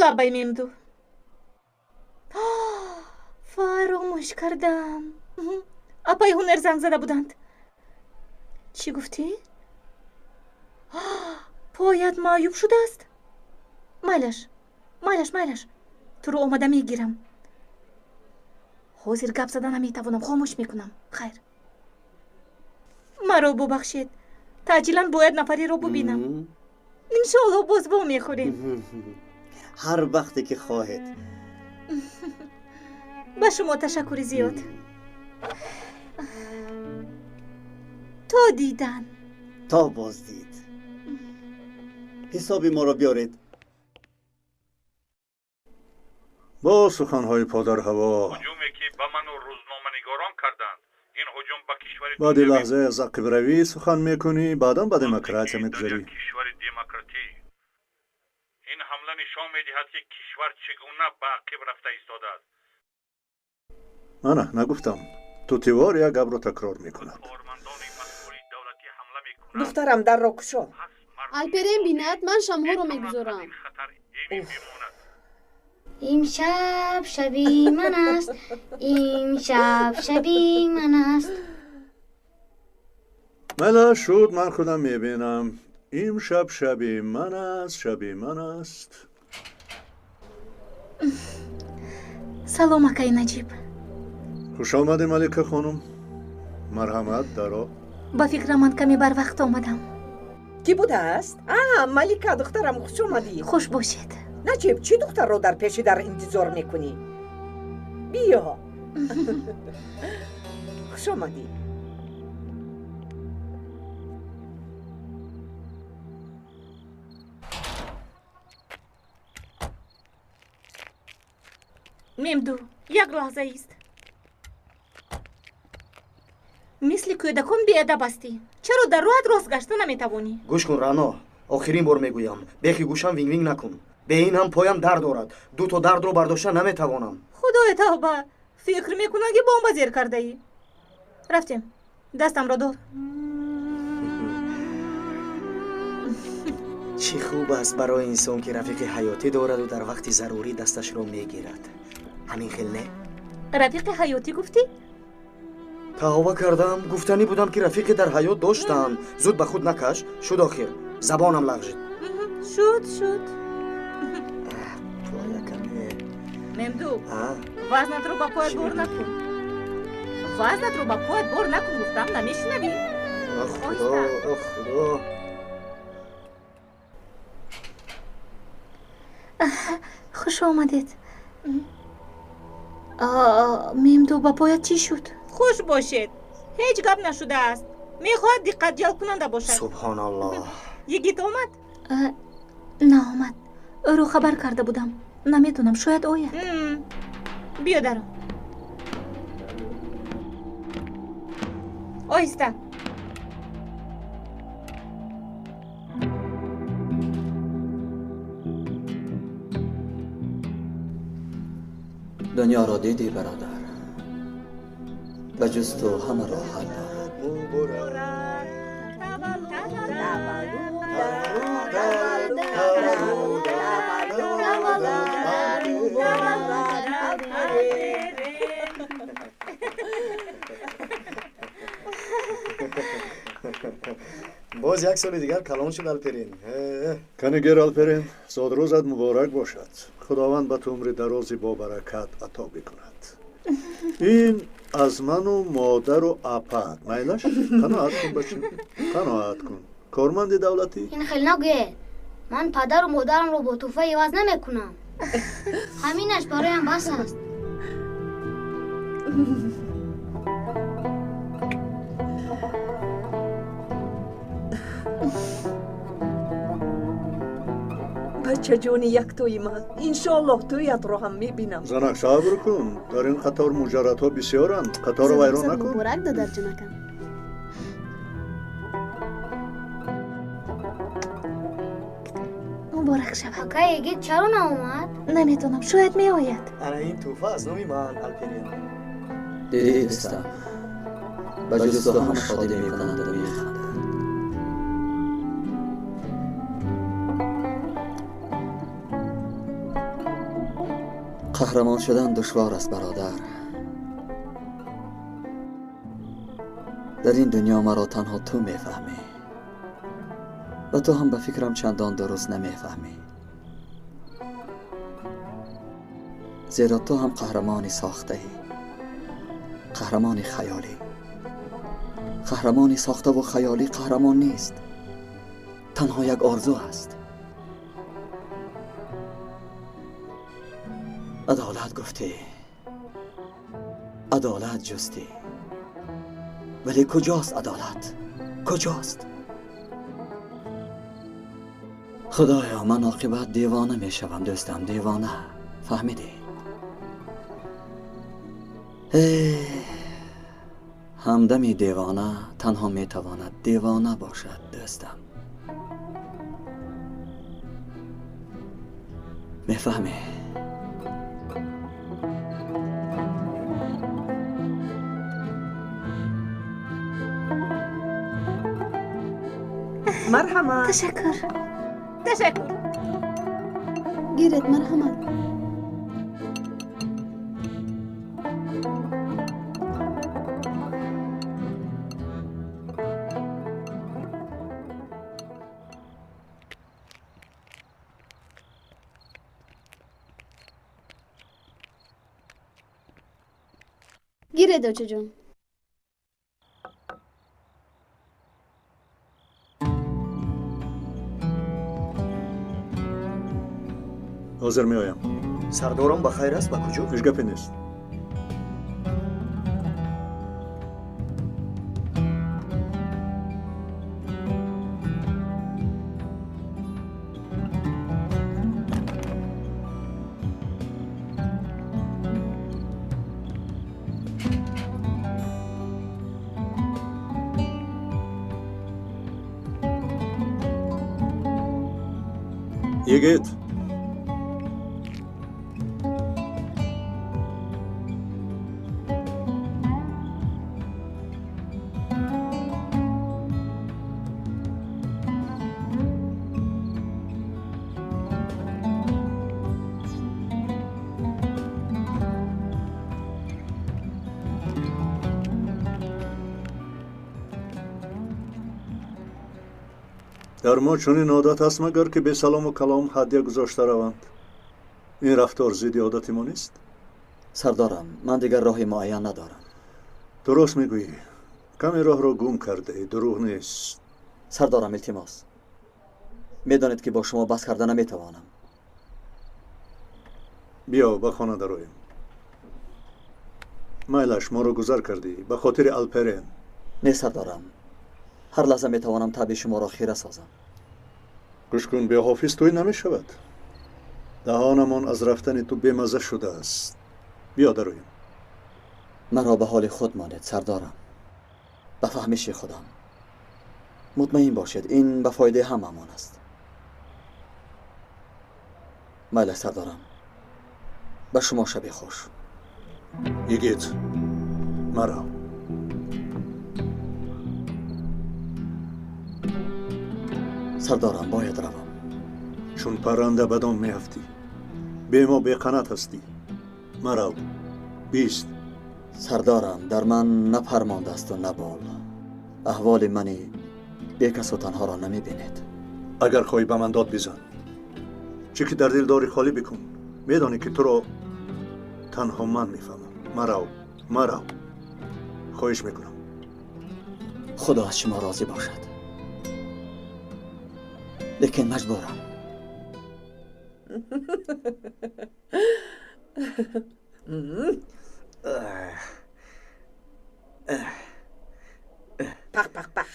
Лабай Мемду. Фаромӯш кардам. Апаи Ҳунер занг зада буданд. Чӣ гуфтӣ? Поят маъюб шудааст? Майлаш, майлаш, майлаш. Туро омада мегирам. Ҳозир гап зада наметавонам, хомӯш мекунам. Хайр. Маро бубахшед. Таъҷилан бояд нафареро бубинам. Иншоалло боз вомехӯрем. Ҳар вақте ки хоҳед. Ба шумо ташаккури зиёд. То дидан. То боздид. Ҳисоби моро биёред. Бо суханҳои подарҳаво. Ҳуҷуме ки ба ману рӯзноманигорон карданд, ин ҳуҷум ба кишвари баъди лаҳзае аз ақибравӣ сухан мекунӣ, баъдан ба демократия мегузарӣ. Кишвари демократӣ. Ин ҳамла нишон медиҳад, ки кишвар чӣ гуна ба ақиб рафта истодааст. Ана, нагуфтам. Тутивор як гапро такрор мекунад. Духтарам, дарро кушо. Алперен бинад, ман шамҳоро мегузорам. Имшаб шаби ман аст, имшаб шаби ман аст. Мала шуд, ман худам мебинам. Имшаб шаби ман аст, шаби ман аст. Салом, акаи Наҷиб. Хуш омадӣ, Малика хонум. Марҳамат, даро. Ба фикрам, ман каме барвақт омадам. Кӣ будааст? Малика, духтарам, хуш омадӣ. Хуш бошед. Наҷиб, чӣ духтарро дар пеши дар интизор мекунӣ? Биё. Хуш омадӣ. Мемду, як лаҳза ист. Мисли кӯдакон беадаб ҳастӣ. Чаро дар роҳат рост гашта наметавонӣ? Гӯш кун, Рано, охирин бор мегӯям, бехи гӯшам винг-винг накун. Бе ин ҳам поям дард дорад. Ду то дардро бардошта наметавонам. Худои тавба, фикр мекунам, ки бомба зер кардаӣ. Рафтем, дастамро дор. Чӣ хуб аст барои инсон, ки рафиқи ҳаётӣ дораду дар вақти зарурӣ дасташро мегирад. Ҳамин хел не? Рафиқи ҳаётӣ гуфтӣ? Тавба кардам, гуфтанӣ будам, ки рафиқе дар ҳаёт доштам. Зуд ба худ накаш, шуд охир. Забонам лағжид. Шуд, шуд. Мемду, вазнатро ба поят бор накун. Вазнатро ба поят бор накун, гуфтам, намешунавӣ? Худо, Худо. Хуш омадед. Мемду, ба поят чӣ шуд? Хуш бошед. Ҳеҷ гап нашудааст. Мехоҳад диққат ҷалбкунанда бошад. Субҳоналлоҳ. Йигит омад? Наомад. Ӯро хабар карда будам. Намедонам, шояд ояд. Биё даро. Оҳиста. Дунёро дидӣ, бародар, ба ҷуз ту ҳама роҳат дорад. Боз як соли дигар калон шуд Алперин. Канигер Алперин, зодрӯзат муборак бошад. Худованд ба ту умри дарози бобаракат ато бикунад. Ин аз ману модару апаат. Майлаш? Қаноат кун, бача. Қаноат кун. Корманди давлатӣ? Ин хел нагӯед. Ман падару модарамро бо тӯҳфа иваз намекунам. Ҳаминаш бароям бас аст. Бачаҷони яктои ман, иншоаллоҳ тӯятро ҳам мебинам. Занак, сабр кун. Дар ин қатор муҷаррадҳо бисёранд. Қаторро вайрон накун. Муборак, додарҷонакам. Муборак шавад. Акай Йигит чаро наомад? Намедонам, шояд меояд. Ана ин тӯҳфа аз номи ман, Алперин. Дидӣ, дӯстам, ба ҷуз ту ҳама шодӣ мекунанду механданд. Қаҳрамон шудан душвор аст, бародар. Дар ин дунё маро танҳо ту мефаҳмӣ ва ту ҳам ба фикрам чандон дуруст намефаҳмӣ, зеро ту ҳам қаҳрамони сохтаӣ, қаҳрамони хаёлӣ. Қаҳрамони сохтаву хаёлӣ қаҳрамон нест, танҳо як орзу аст. Адолат гуфтӣ, адолат ҷустӣ, вале куҷост адолат? Куҷост? Худоё, ман оқибат девона мешавам, дӯстам, девона. Фаҳмидӣ? Ҳамдами девона танҳо метавонад девона бошад, дӯстам. Мефаҳмӣ? Марҳамат. Ташаккур. Ташаккур. Гиред, марҳамат. Гиред, очаҷон. Ҳозир меоям. Сардорам ба хайр аст? Ба куҷо? Ҳеҷ гапе нест. Йигит! Дар мо чунин одат аст магар ки бесалому калом ҳадя гузошта раванд? Ин рафтор зидди одати мо нест? Сардорам, ман дигар роҳи муайян надорам. Дуруст мегӯӣ. Каме роҳро гум кардаӣ, дурӯғ нест. Сардорам, илтимос. Медонед ки бо шумо баҳс карда наметавонам. Биё, ба хона дароем. Майлаш, моро гузар кардӣ ба хотири Алперен. Не, сардорам, ҳар лаҳза метавонам табъи шуморо хира созам. Гӯш кун, беҳофиз тӯй намешавад. Даҳонамон аз рафтани ту бемазза шудааст. Биё дароем. Маро ба ҳоли худ монед, сардорам, ба фаҳмиши худам. Мутмаин бошед, ин ба фоидаи ҳамаамон аст. Майла, сардорам, ба шумо шаби хуш. Йигит, марав. Сардорам, бояд равам. Чун парранда ба дом меафтӣ, бе мо беқанат ҳастӣ. Марав, бист. Сардорам, дар ман на пар мондаасту на бол. Аҳволи мани бекасу танҳоро намебинед. Агар хоҳӣ ба ман дод бизан. Чӣ ки дар дил дорӣ холӣ бикун. Медонӣ ки туро танҳо ман мефаҳмам. Марав, марав, хоҳиш мекунам. Худо аз шумо розӣ бошад, лекин маҷбурам. Пах, пах, пах.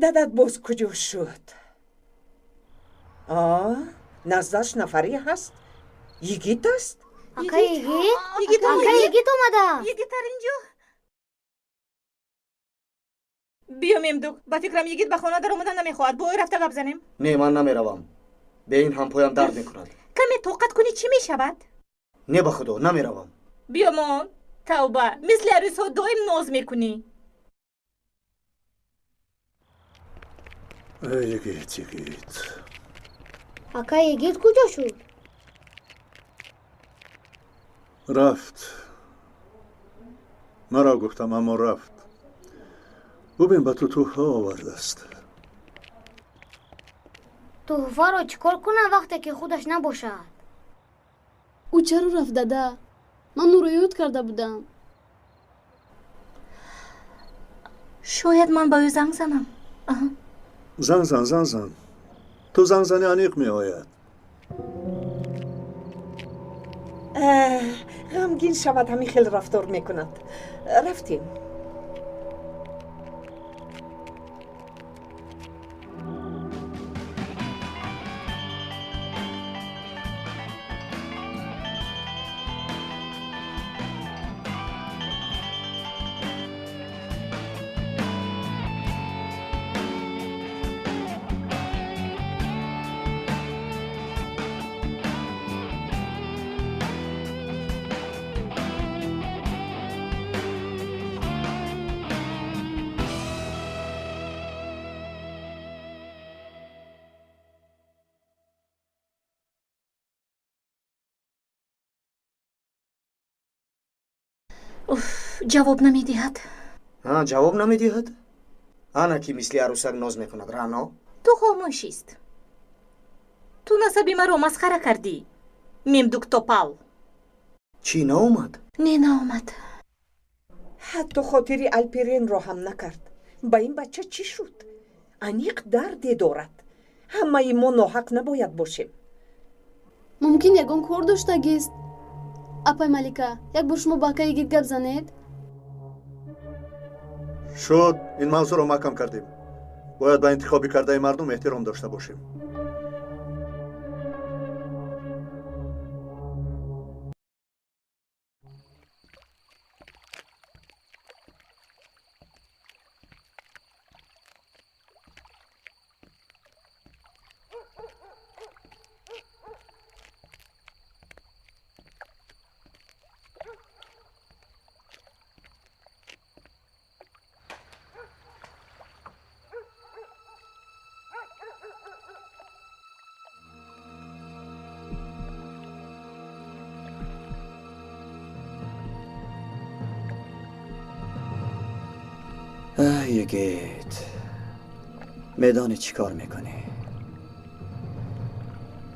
Дадат боз куҷо шуд? Наздаш нафаре ҳаст? Йигит аст? Ака Йигит? Ака Йигит омада. Йигит дар инҷо. Биё, Мемдук, ба фикрам Йигит ба хона даромадан намехоҳад. Бо ӯ рафта гап занем. Не, ман намеравам. Бе ин ҳампоям дард мекунад. Каме тоқат кунӣ, чӣ мешавад? Не, ба худо, намеравам. Биё мон, тавба, мисли арӯсҳо доим ноз мекунӣ. Эй, Йигит, Йигит. Ака Йигит куҷо шуд? Рафт. Маро гуфтам, аммо рафт. Бубин, ба ту тӯҳфа овардааст. Тӯҳфаро чӣ кор кунам вақте ки худаш набошад? Ӯ чаро рафт, дада? Ман ӯро ёд карда будам. Шояд ман ба ӯ занг занам. Занг зан, занг зан. Ту занг зани, аниқ меояд. Ғамгин шавад, ҳамин хел рафтор мекунад. Рафтем. Ҷавоб намедиҳад. Ҷавоб намедиҳад? Ана ки мисли арӯсак ноз мекунад, Рано. Ту хомӯш ист. Ту насаби маро масхара кардӣ, Мемдук Топал. Чӣ, наомад? Не, наомад. Ҳатто хотири Алперенро ҳам накард. Ба ин бача чӣ шуд? Аниқ дарде дорад. Ҳамаи мо ноҳақ набояд бошем. Мумкин ягон кор доштагист? Апай Малика, як бор шумо ба ака Йигит гап занед? Шуд, ин мавзӯъро маҳкам кардем. Бояд ба интихоби кардаи мардум эҳтиром дошта бошем. Йигит, медонӣ чӣ кор мекунӣ?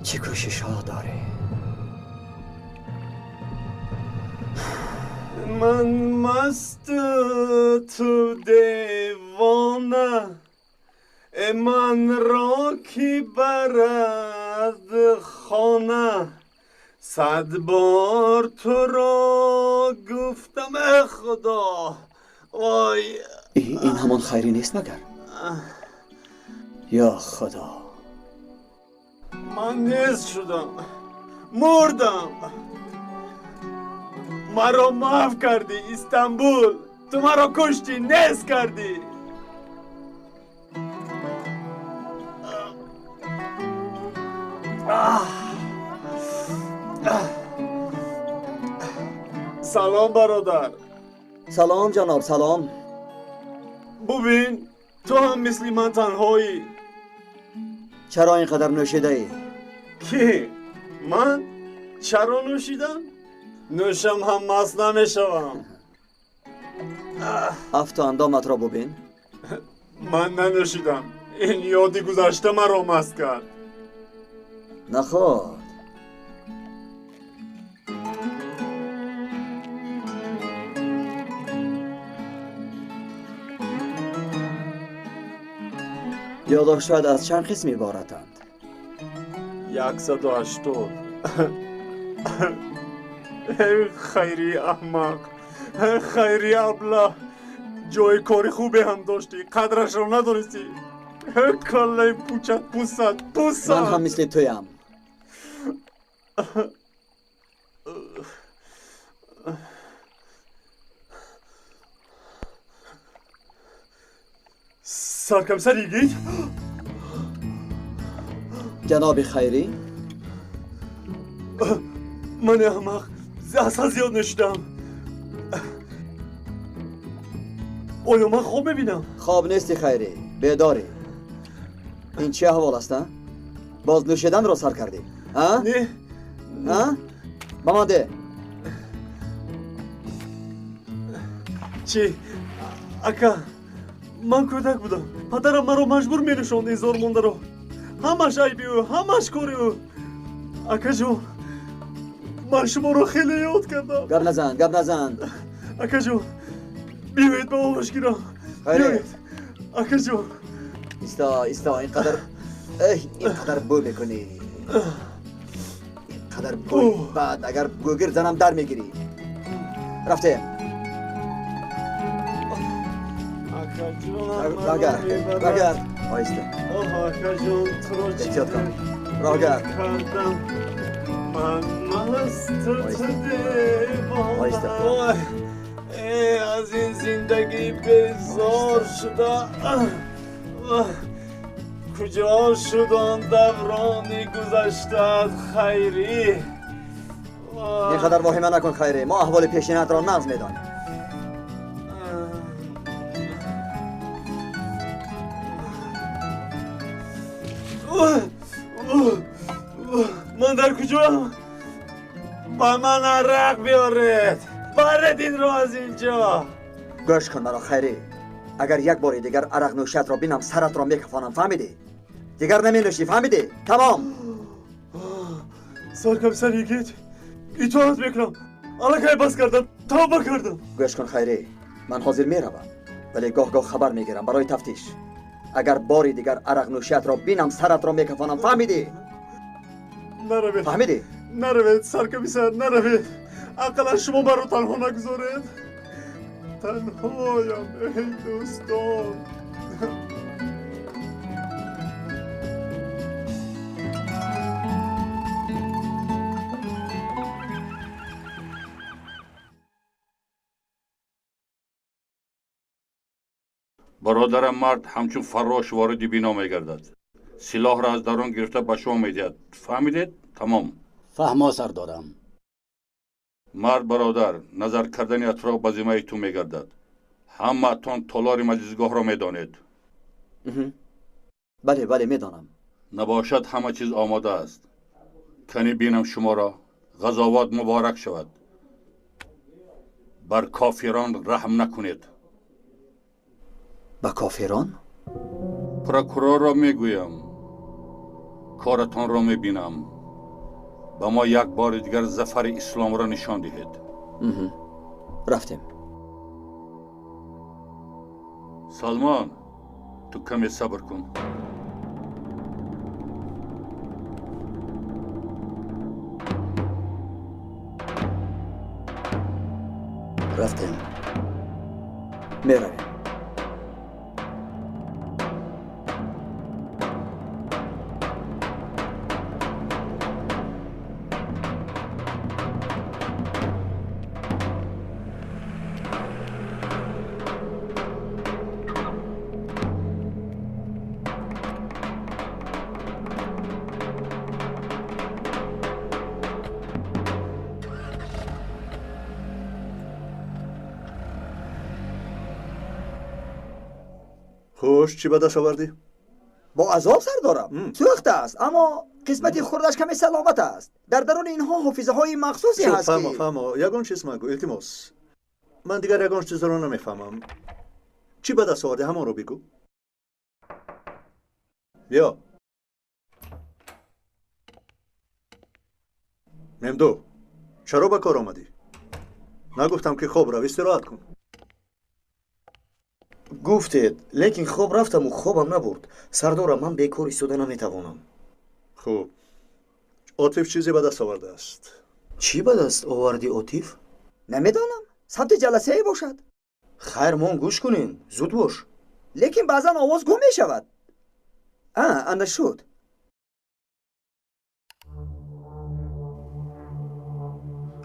Чӣ кӯшишҳо дорӣ? Ман масту ту девона, ман ро ки барад Сардхона 100 бор туро гуфтам, э худо, вой. Ин ҳамон Хайрӣ нест магар? Ё худо, ман нест шудам, мурдам. Маро маҳв кардӣ, Истанбул. Ту маро куштӣ, нест кардӣ. Салом бародар. Салом ҷаноб, салом. Бубин, ту ҳам мисли ман танҳоӣ. Чаро ин қадар нӯшидаӣ? Ки? Ман? Чаро нӯшидам? Нӯшам ҳам маст намешавам. Афту андоматро бубин. Ман нанӯшидам. Ин ёди гузашта маро маст кард. Наход. Ёддоштҳоят аз чанд қисм иборатанд? 180. Хайри аҳмақ, Хайри аблаҳ, ҷои кори хубе ҳам доштӣ, қадрашро надонистӣ. Каллаи пучат пусад, пусад. Ман ҳам мисли туям. Саркамсар Йигит? Ҷаноби Хайрӣ? Ман аҳмақ, асал зиёд нӯшидам. Оё ман хоб мебинам? Хоб нести Хайрӣ, бедорӣ. Ин чӣ аҳвол аст, а? Боз нӯшиданро сар кардӣ, а? Не. А? Ба ман де. Чӣ? Ака, ман кӯдак будам. Падарам маро маҷбур менӯшонд ин зормондаро. Ҳамаш айби ӯ, ҳамаш кори ӯ. Акаҷон, ман шуморо хеле ёд кардам. Гап назан, гап назан. Акаҷон, биёед ба оғӯш гирам. Хайре. Акаҷон. Исто, исто, инқадар, инқадар бӯ мекунӣ. Инқадар бӯи бад, агар гӯгир занам дар мегирӣ. Рафтем. Роҳгард, роҳгард. Оҳиста. Оҳ, акаҷон, туро чӣ эҳтиёт кун. Роҳгард. Кардам. Ман масту ту Оҳиста. девона. Аз ин зиндагӣ безор шуда. Куҷо шуд он даврони гузаштаат, Хайрӣ? Ин қадар воҳима накун, Хайрӣ. Мо аҳволи пешинаатро нағз медонем. Ман дар куҷоам? Ба ман арақ биёред. Баред инро аз инҷо. Гӯш кун маро, Хайрӣ. Агар як бори дигар арақ нӯшиятро бинам, саратро мекафонам, фаҳмидӣ? Дигар наменӯшӣ, фаҳмидӣ? Тамом. Саркамсар Йигит, итоат мекунам. Аллакай бас кардам, тавба кардам. Гӯш кун, Хайрӣ. Ман ҳозир меравам, вале гоҳ-гоҳ хабар мегирам барои тафтиш. Агар бори дигар арақ нӯшиятро бинам, саратро мекафонам, фаҳмидӣ? Наравед. Фаҳмидӣ? Наравед, саркамисар, наравед. Ақаллан шумо маро танҳо нагузоред. Танҳоям, эй дӯстон. Бародарам мард ҳамчун фаррош вориди бино мегардад. Силоҳро аз дарун гирифта ба шумо медиҳад. Фаҳмидед? Тамом. Фаҳмо, сардорам. Мард бародар, назар кардани атроф ба зиммаи ту мегардад. Ҳамаатон толори маҷлисгоҳро медонед. Бале, бале, медонам. Набошад, ҳама чиз омода аст. Кани бинам шуморо. Ғазовот муборак шавад. Бар кофирон раҳм накунед. Ба кофирон? Прокурорро мегӯям. Коратонро мебинам. Ба мо як бори дигар зафари исломро нишон диҳед. Рафтем. Салмон, ту каме сабр кун. Рафтем. Меравем. Хуш, чӣ ба даст овардӣ? Бо азоб сардорам. Сӯхта аст, аммо қисмати хурдаш каме саломат аст. Дар даруни инҳо ҳофизаҳои махсусе ҳаст ки Фаҳмо, фаҳмо, ягон чиз магӯ, илтимос. Ман дигар ягон чизро намефаҳмам. Чӣ ба даст овардӣ, ҳамонро бигӯ. Биё. Мемду, чаро ба кор омадӣ? Нагуфтам ки хоб рав, истироҳат кун. Гуфтед, лекин хоб рафтаму хобам набурд. Сардорам, ман бекор истода наметавонам. Хуб, Отиф чизе ба даст овардааст. Чӣ ба даст оварди, Отиф? Намедонам, сабти ҷаласае бошад. Хайр, мон гӯш кунем, зуд бош. Лекин баъзан овоз гум мешавад. А, ана шуд.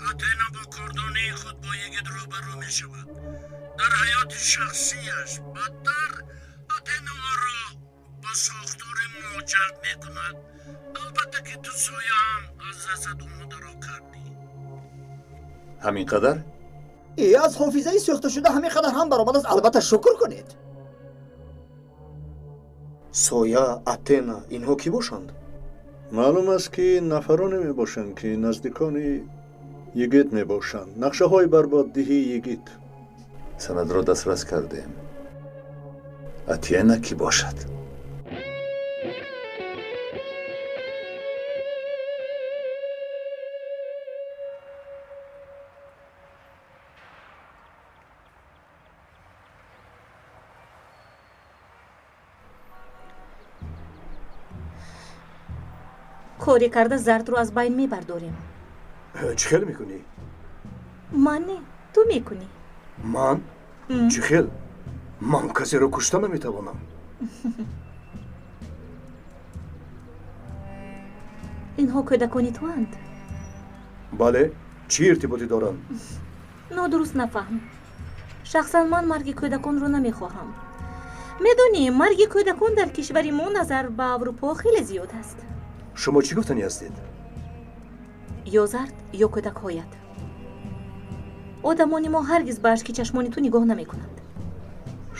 Атена бо кордонии худ бо йигит рӯбарӯ мешавад. Дар ҳаёти шахсияш бадтар Атена ӯро ба сохтори мо ҷалб мекунад. Албатта ки ту сояам аз расад омодаро кардӣ. Ҳамин қадар? Э, аз ҳофизаи сӯхташуда ҳамин қадар ҳам баромад аст. Албатта шукр кунед. Соя, Атена, инҳо кӣ бошанд? Маълум аст ки нафароне мебошанд ки наздикони йигит мебошанд. Нақшаҳои барбоддиҳии йигит. Санадро дастрас кардем. Атена кӣ бошад? Коре карда зардро аз байн мебардорем. Чӣ хел мекунӣ? Ман не, ту мекунӣ. Ман? Чӣ хел? Ман касеро кушта наметавонам. Инҳо кӯдакони туанд? Бале, чӣ иртиботе доранд? Нодуруст нафаҳм. Шахсан ман марги кӯдаконро намехоҳам. Медонӣ, марги кӯдакон дар кишвари мо назар ба Аврупо хеле зиёд аст. Шумо чӣ гуфтанӣ ҳастед? Ё зард, ё кӯдакҳоят. Одамони мо ҳаргиз ба ашки чашмони ту нигоҳ намекунанд.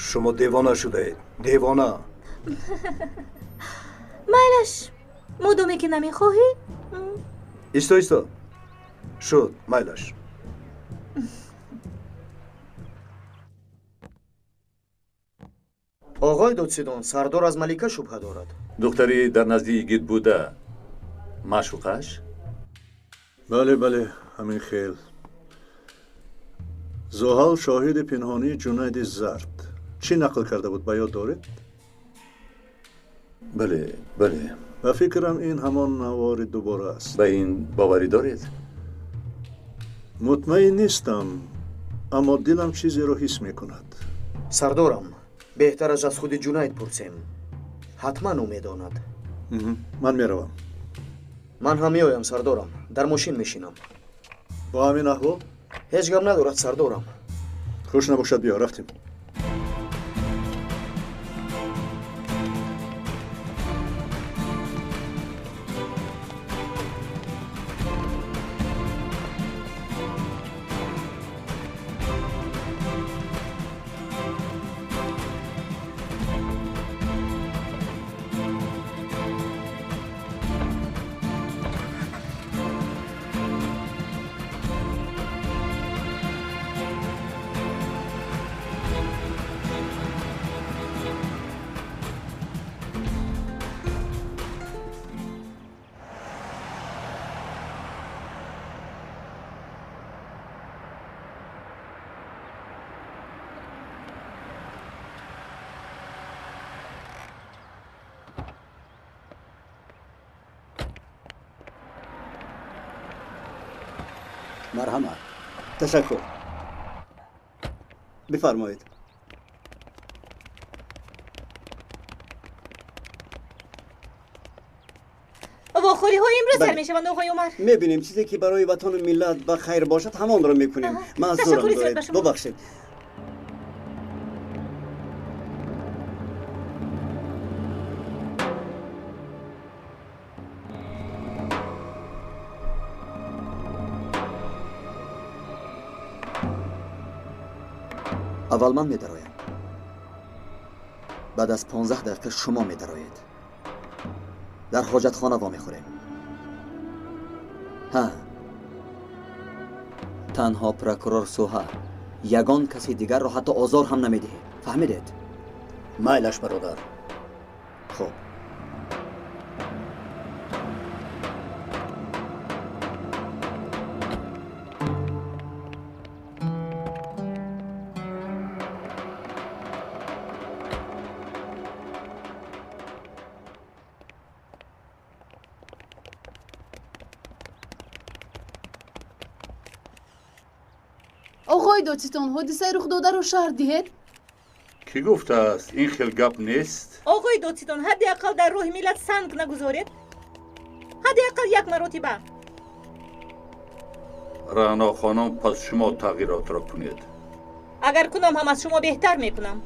Шумо девона шудаед, девона. Майлаш, модоме ки намехоҳӣ. Исто, исто. Шуд, майлаш. Оғои додсидон, сардор аз Малика шубҳа дорад. Духтари дар назди йигит буда маъшуқаш? Бале, бале, ҳамин хел. Зуҳал шоҳиди пинҳонии Ҷунайди Зард. Чӣ нақл карда буд, ба ёд доред? Бале, бале. Ба фикрам ин ҳамон навори дубора аст. Ба ин боварӣ доред? Мутмаин нестам, аммо дилам чизеро ҳис мекунад. Сардорам, беҳтараш аз худи Ҷунайд пурсем. Ҳатман ӯ медонад. Ман меравам. Ман ҳам меоям, сардорам. Дар мошин мешинам. Бо ҳамин аҳвол? Ҳеҷ гап надорад, сардорам. Хуш набошад, биё, рафтем. Марҳамат. Ташаккур. Бифармоед. Вохӯриҳо имрӯз сар мешаванд, оғои Умар. Мебинем, чизе ки барои ватану миллат ба хайр бошад, ҳамонро мекунем. Маъзурам доред, бубахшед. Аввал ман медароям, баъд аз 15 дақиқа шумо медароед. Дар ҳоҷатхона вомехӯрем. Ҳа, танҳо прокурор Суҳа, ягон каси дигарро ҳатто озор ҳам намедиҳед. Фаҳмидед? Майлаш, бародар. Хуб. Оғои додситон, ҳодисаи рухдодаро шарҳ диҳед. Кӣ гуфтааст, ин хел гап нест? Оғои додситон, ҳадди ақал дар роҳи миллат санг нагузоред. Ҳадди ақал як маротиба. Раъно хонум, пас шумо тағйиротро кунед. Агар кунам ҳам аз шумо беҳтар мекунам.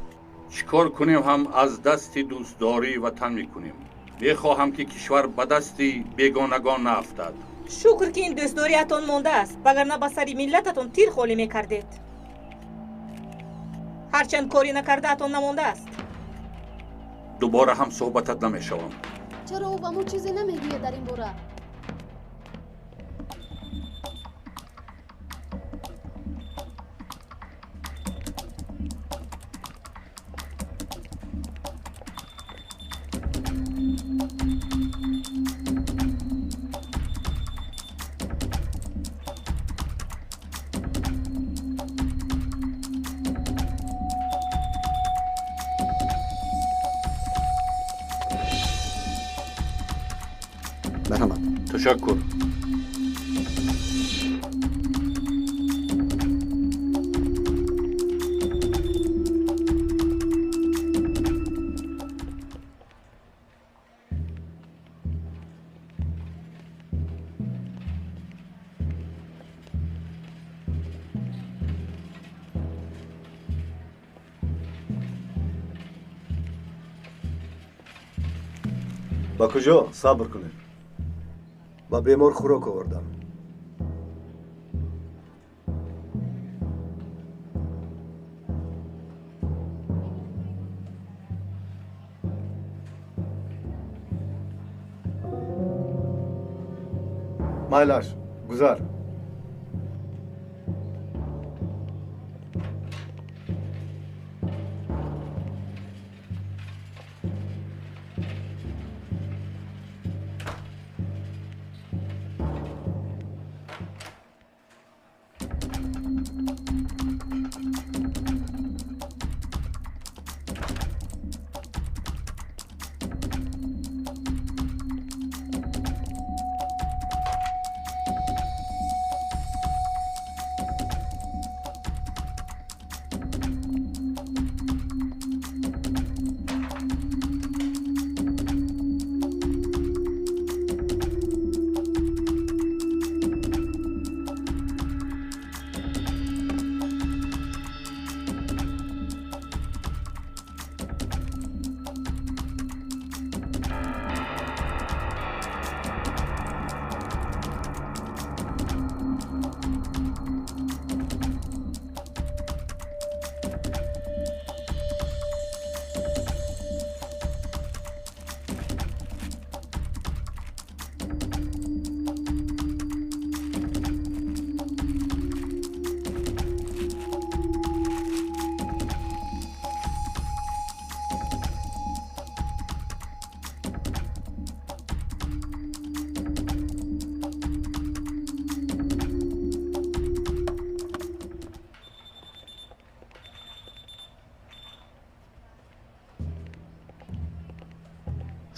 Чӣ кор кунем ҳам аз дасти дӯстдории ватан мекунем. Мехоҳам ки кишвар ба дасти бегонагон наафтад. Шукр, ки ин дӯстдориатон мондааст, вагарна ба сари миллататон тир холӣ мекардед. Ҳарчанд корӣ накардаатон намондааст. Дубора ҳам суҳбатат намешавам. Чаро ӯ ба мо чизе намегӯяд дар ин бора? Марҳамат. Ташаккур. Ба куҷо? Сабр кунед. Ба бемор хӯрок овардам. Майлаш, гузар.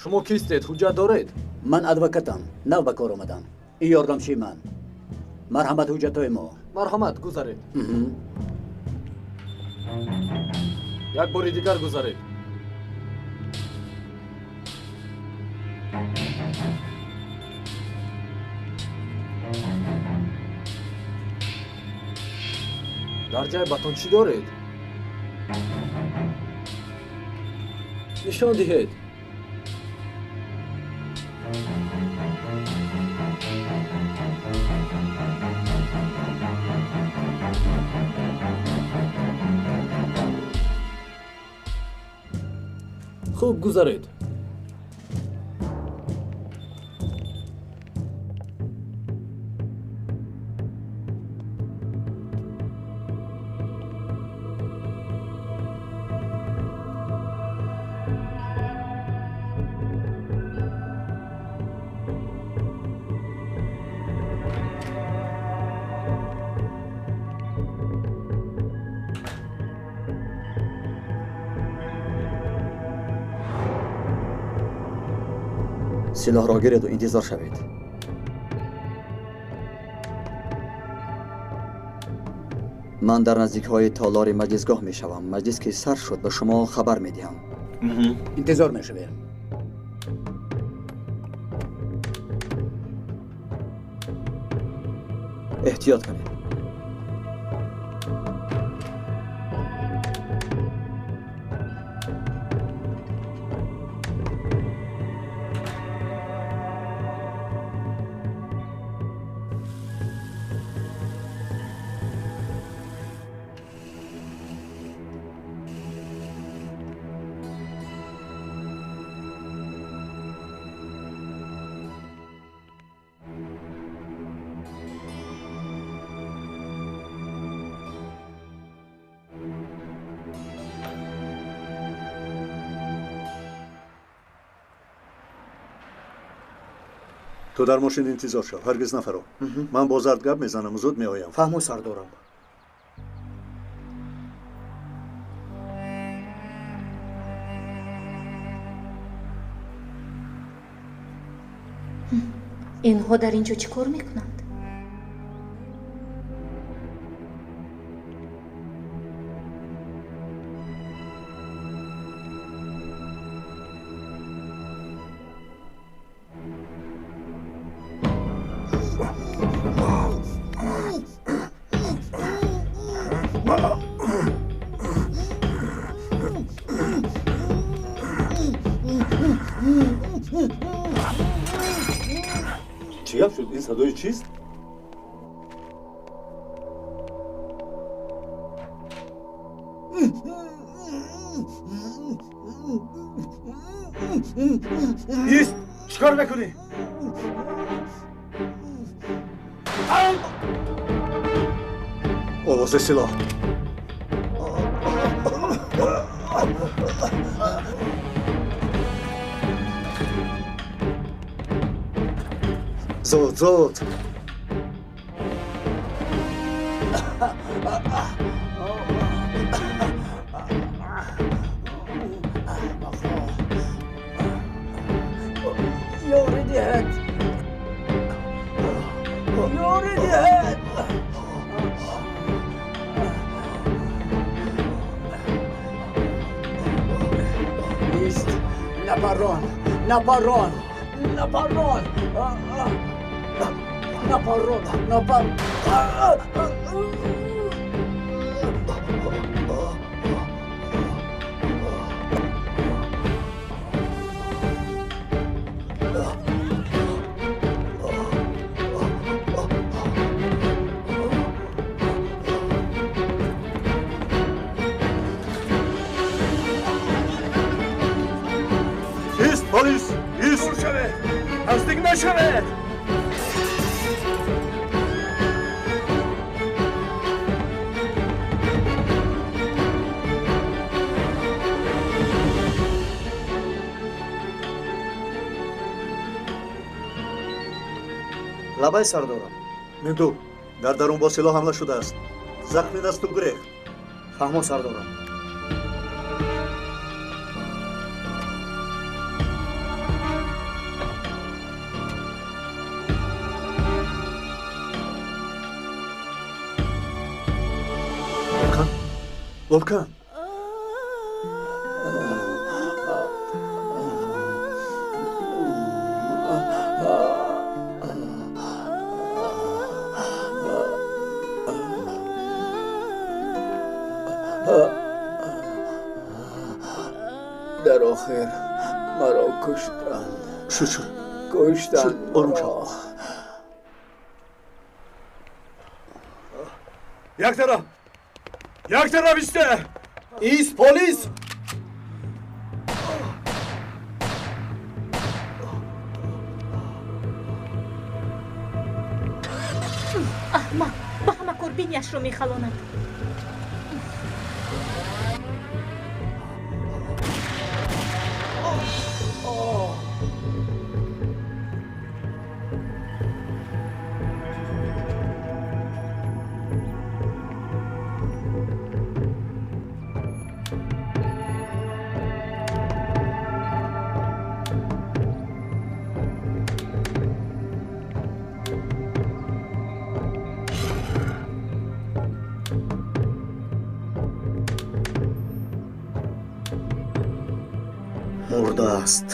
Шумо кистед? Ҳуҷҷат доред? Ман адвокатам. Нав ба кор омадам. Ин ёрдамчии ман. Марҳамат, ҳуҷҷатҳои мо. Марҳамат, гузаред. Як бори дигар гузаред. Дар ҷайбатон чӣ доред? Нишон диҳед. Хуб, гузаред. Силоҳро гиреду интизор шавед. Ман дар наздикҳои толори маҷлисгоҳ мешавам. Маҷлис ки сар шуд, ба шумо хабар медиҳам. Интизор мешавем. Эҳтиёт кунед. Ту дар мошин интизор шав, ҳаргиз нафаро. Ман бо зард гап мезанам, зуд меоям. Фаҳмо, сардорам. Инҳо дар ин ҷо чӣ кор мекунанд? Чӣ гап шуд? Ин садои чист? Ист! Чӣ кор мекунӣ? Овози силоҳ. Зуд, зуд! Ёрӣ диҳед! Ёрӣ диҳед! Ист! Напарон! Напарон! Напарон! Напарон! Напар... Ист, полис! Ист! Дур шавед! Наздик нашавед! Лабай, сардорам. Минду, дар дарун бо силоҳ ҳамла шудааст. Захми дасту гурехт. Фаҳмо, сардорам. Вулкан! Вулкан! Охир маро куштанд. Шуд, шуд. Куштанд. Ором шав. Як тараф! Як тараф исте! Ис, полис! Аҳмақ ба ҳама кор биняшро мехалонад. Мурдааст.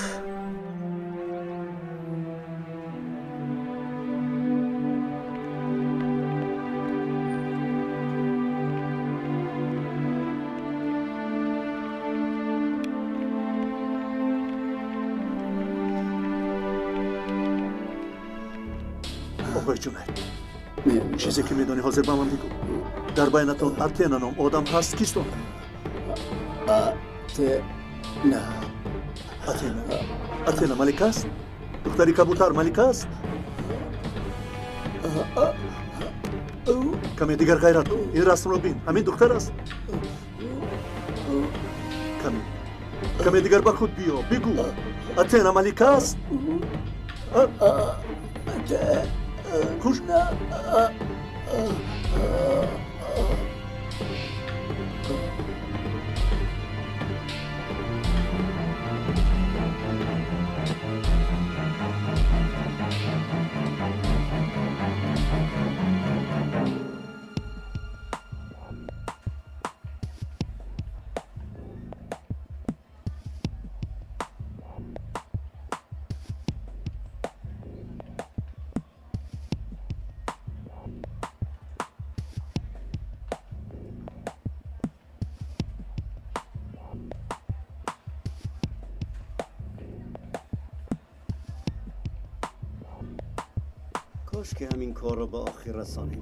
Оқои Ҷунайд, чизе ки медонӣ ҳозир ба ман бигӯ. Дар байнатон Атена ном одам ҳаст, кист он? Атена. Атена. Атена малика аст? Духтари кабутар малика аст? Каме дигар ғайрат кун. Ин расмро бин. Ҳамин духтар аст? Каме. Каме дигар ба худ биё. Бигӯ. Атена малика аст? Куш. کاش که همین کار را به آخر رسانیم.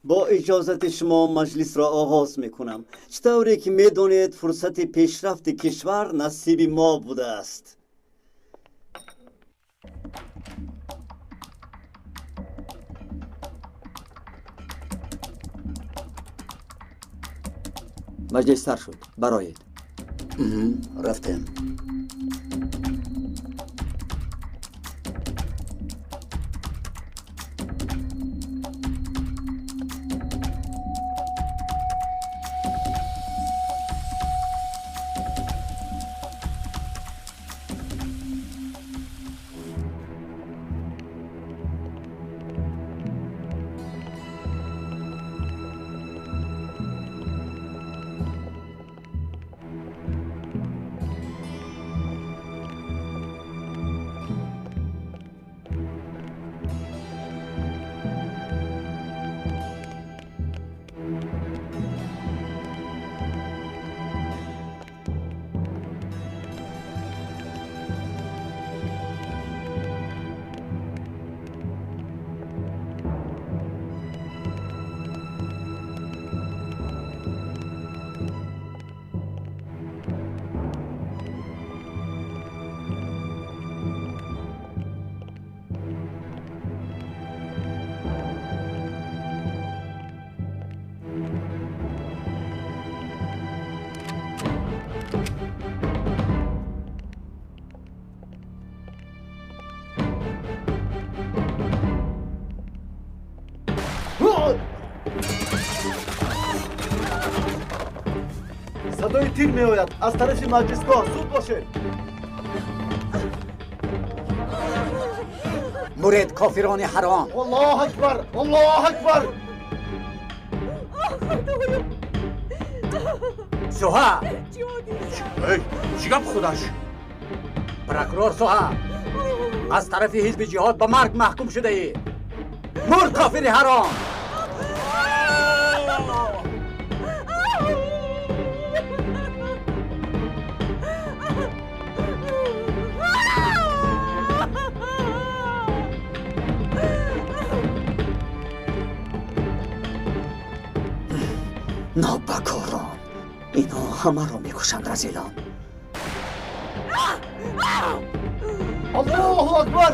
با اجازت شما مجلس را آغاز میکنم. چطوری که میدانید فرصت پیشرفت کشور نصیب ما بوده است. مجلس سر شد. برایید. رفتیم. Садои тир меояд аз тарафи маҷлисгоҳ. Зуд бошед. Муред кофирони ҳаром. Аллоҳ акбар! Аллоҳ акбар! Суҳа! Эй, чӣ гап худаш? Прокурор Суҳа, аз тарафи ҳизби ҷиҳод ба марг маҳкум шудаӣ. Мурд кофири ҳаром! Нобакорон, инҳо ҳамаро мекушанд, разилон. Аллоҳу акбар!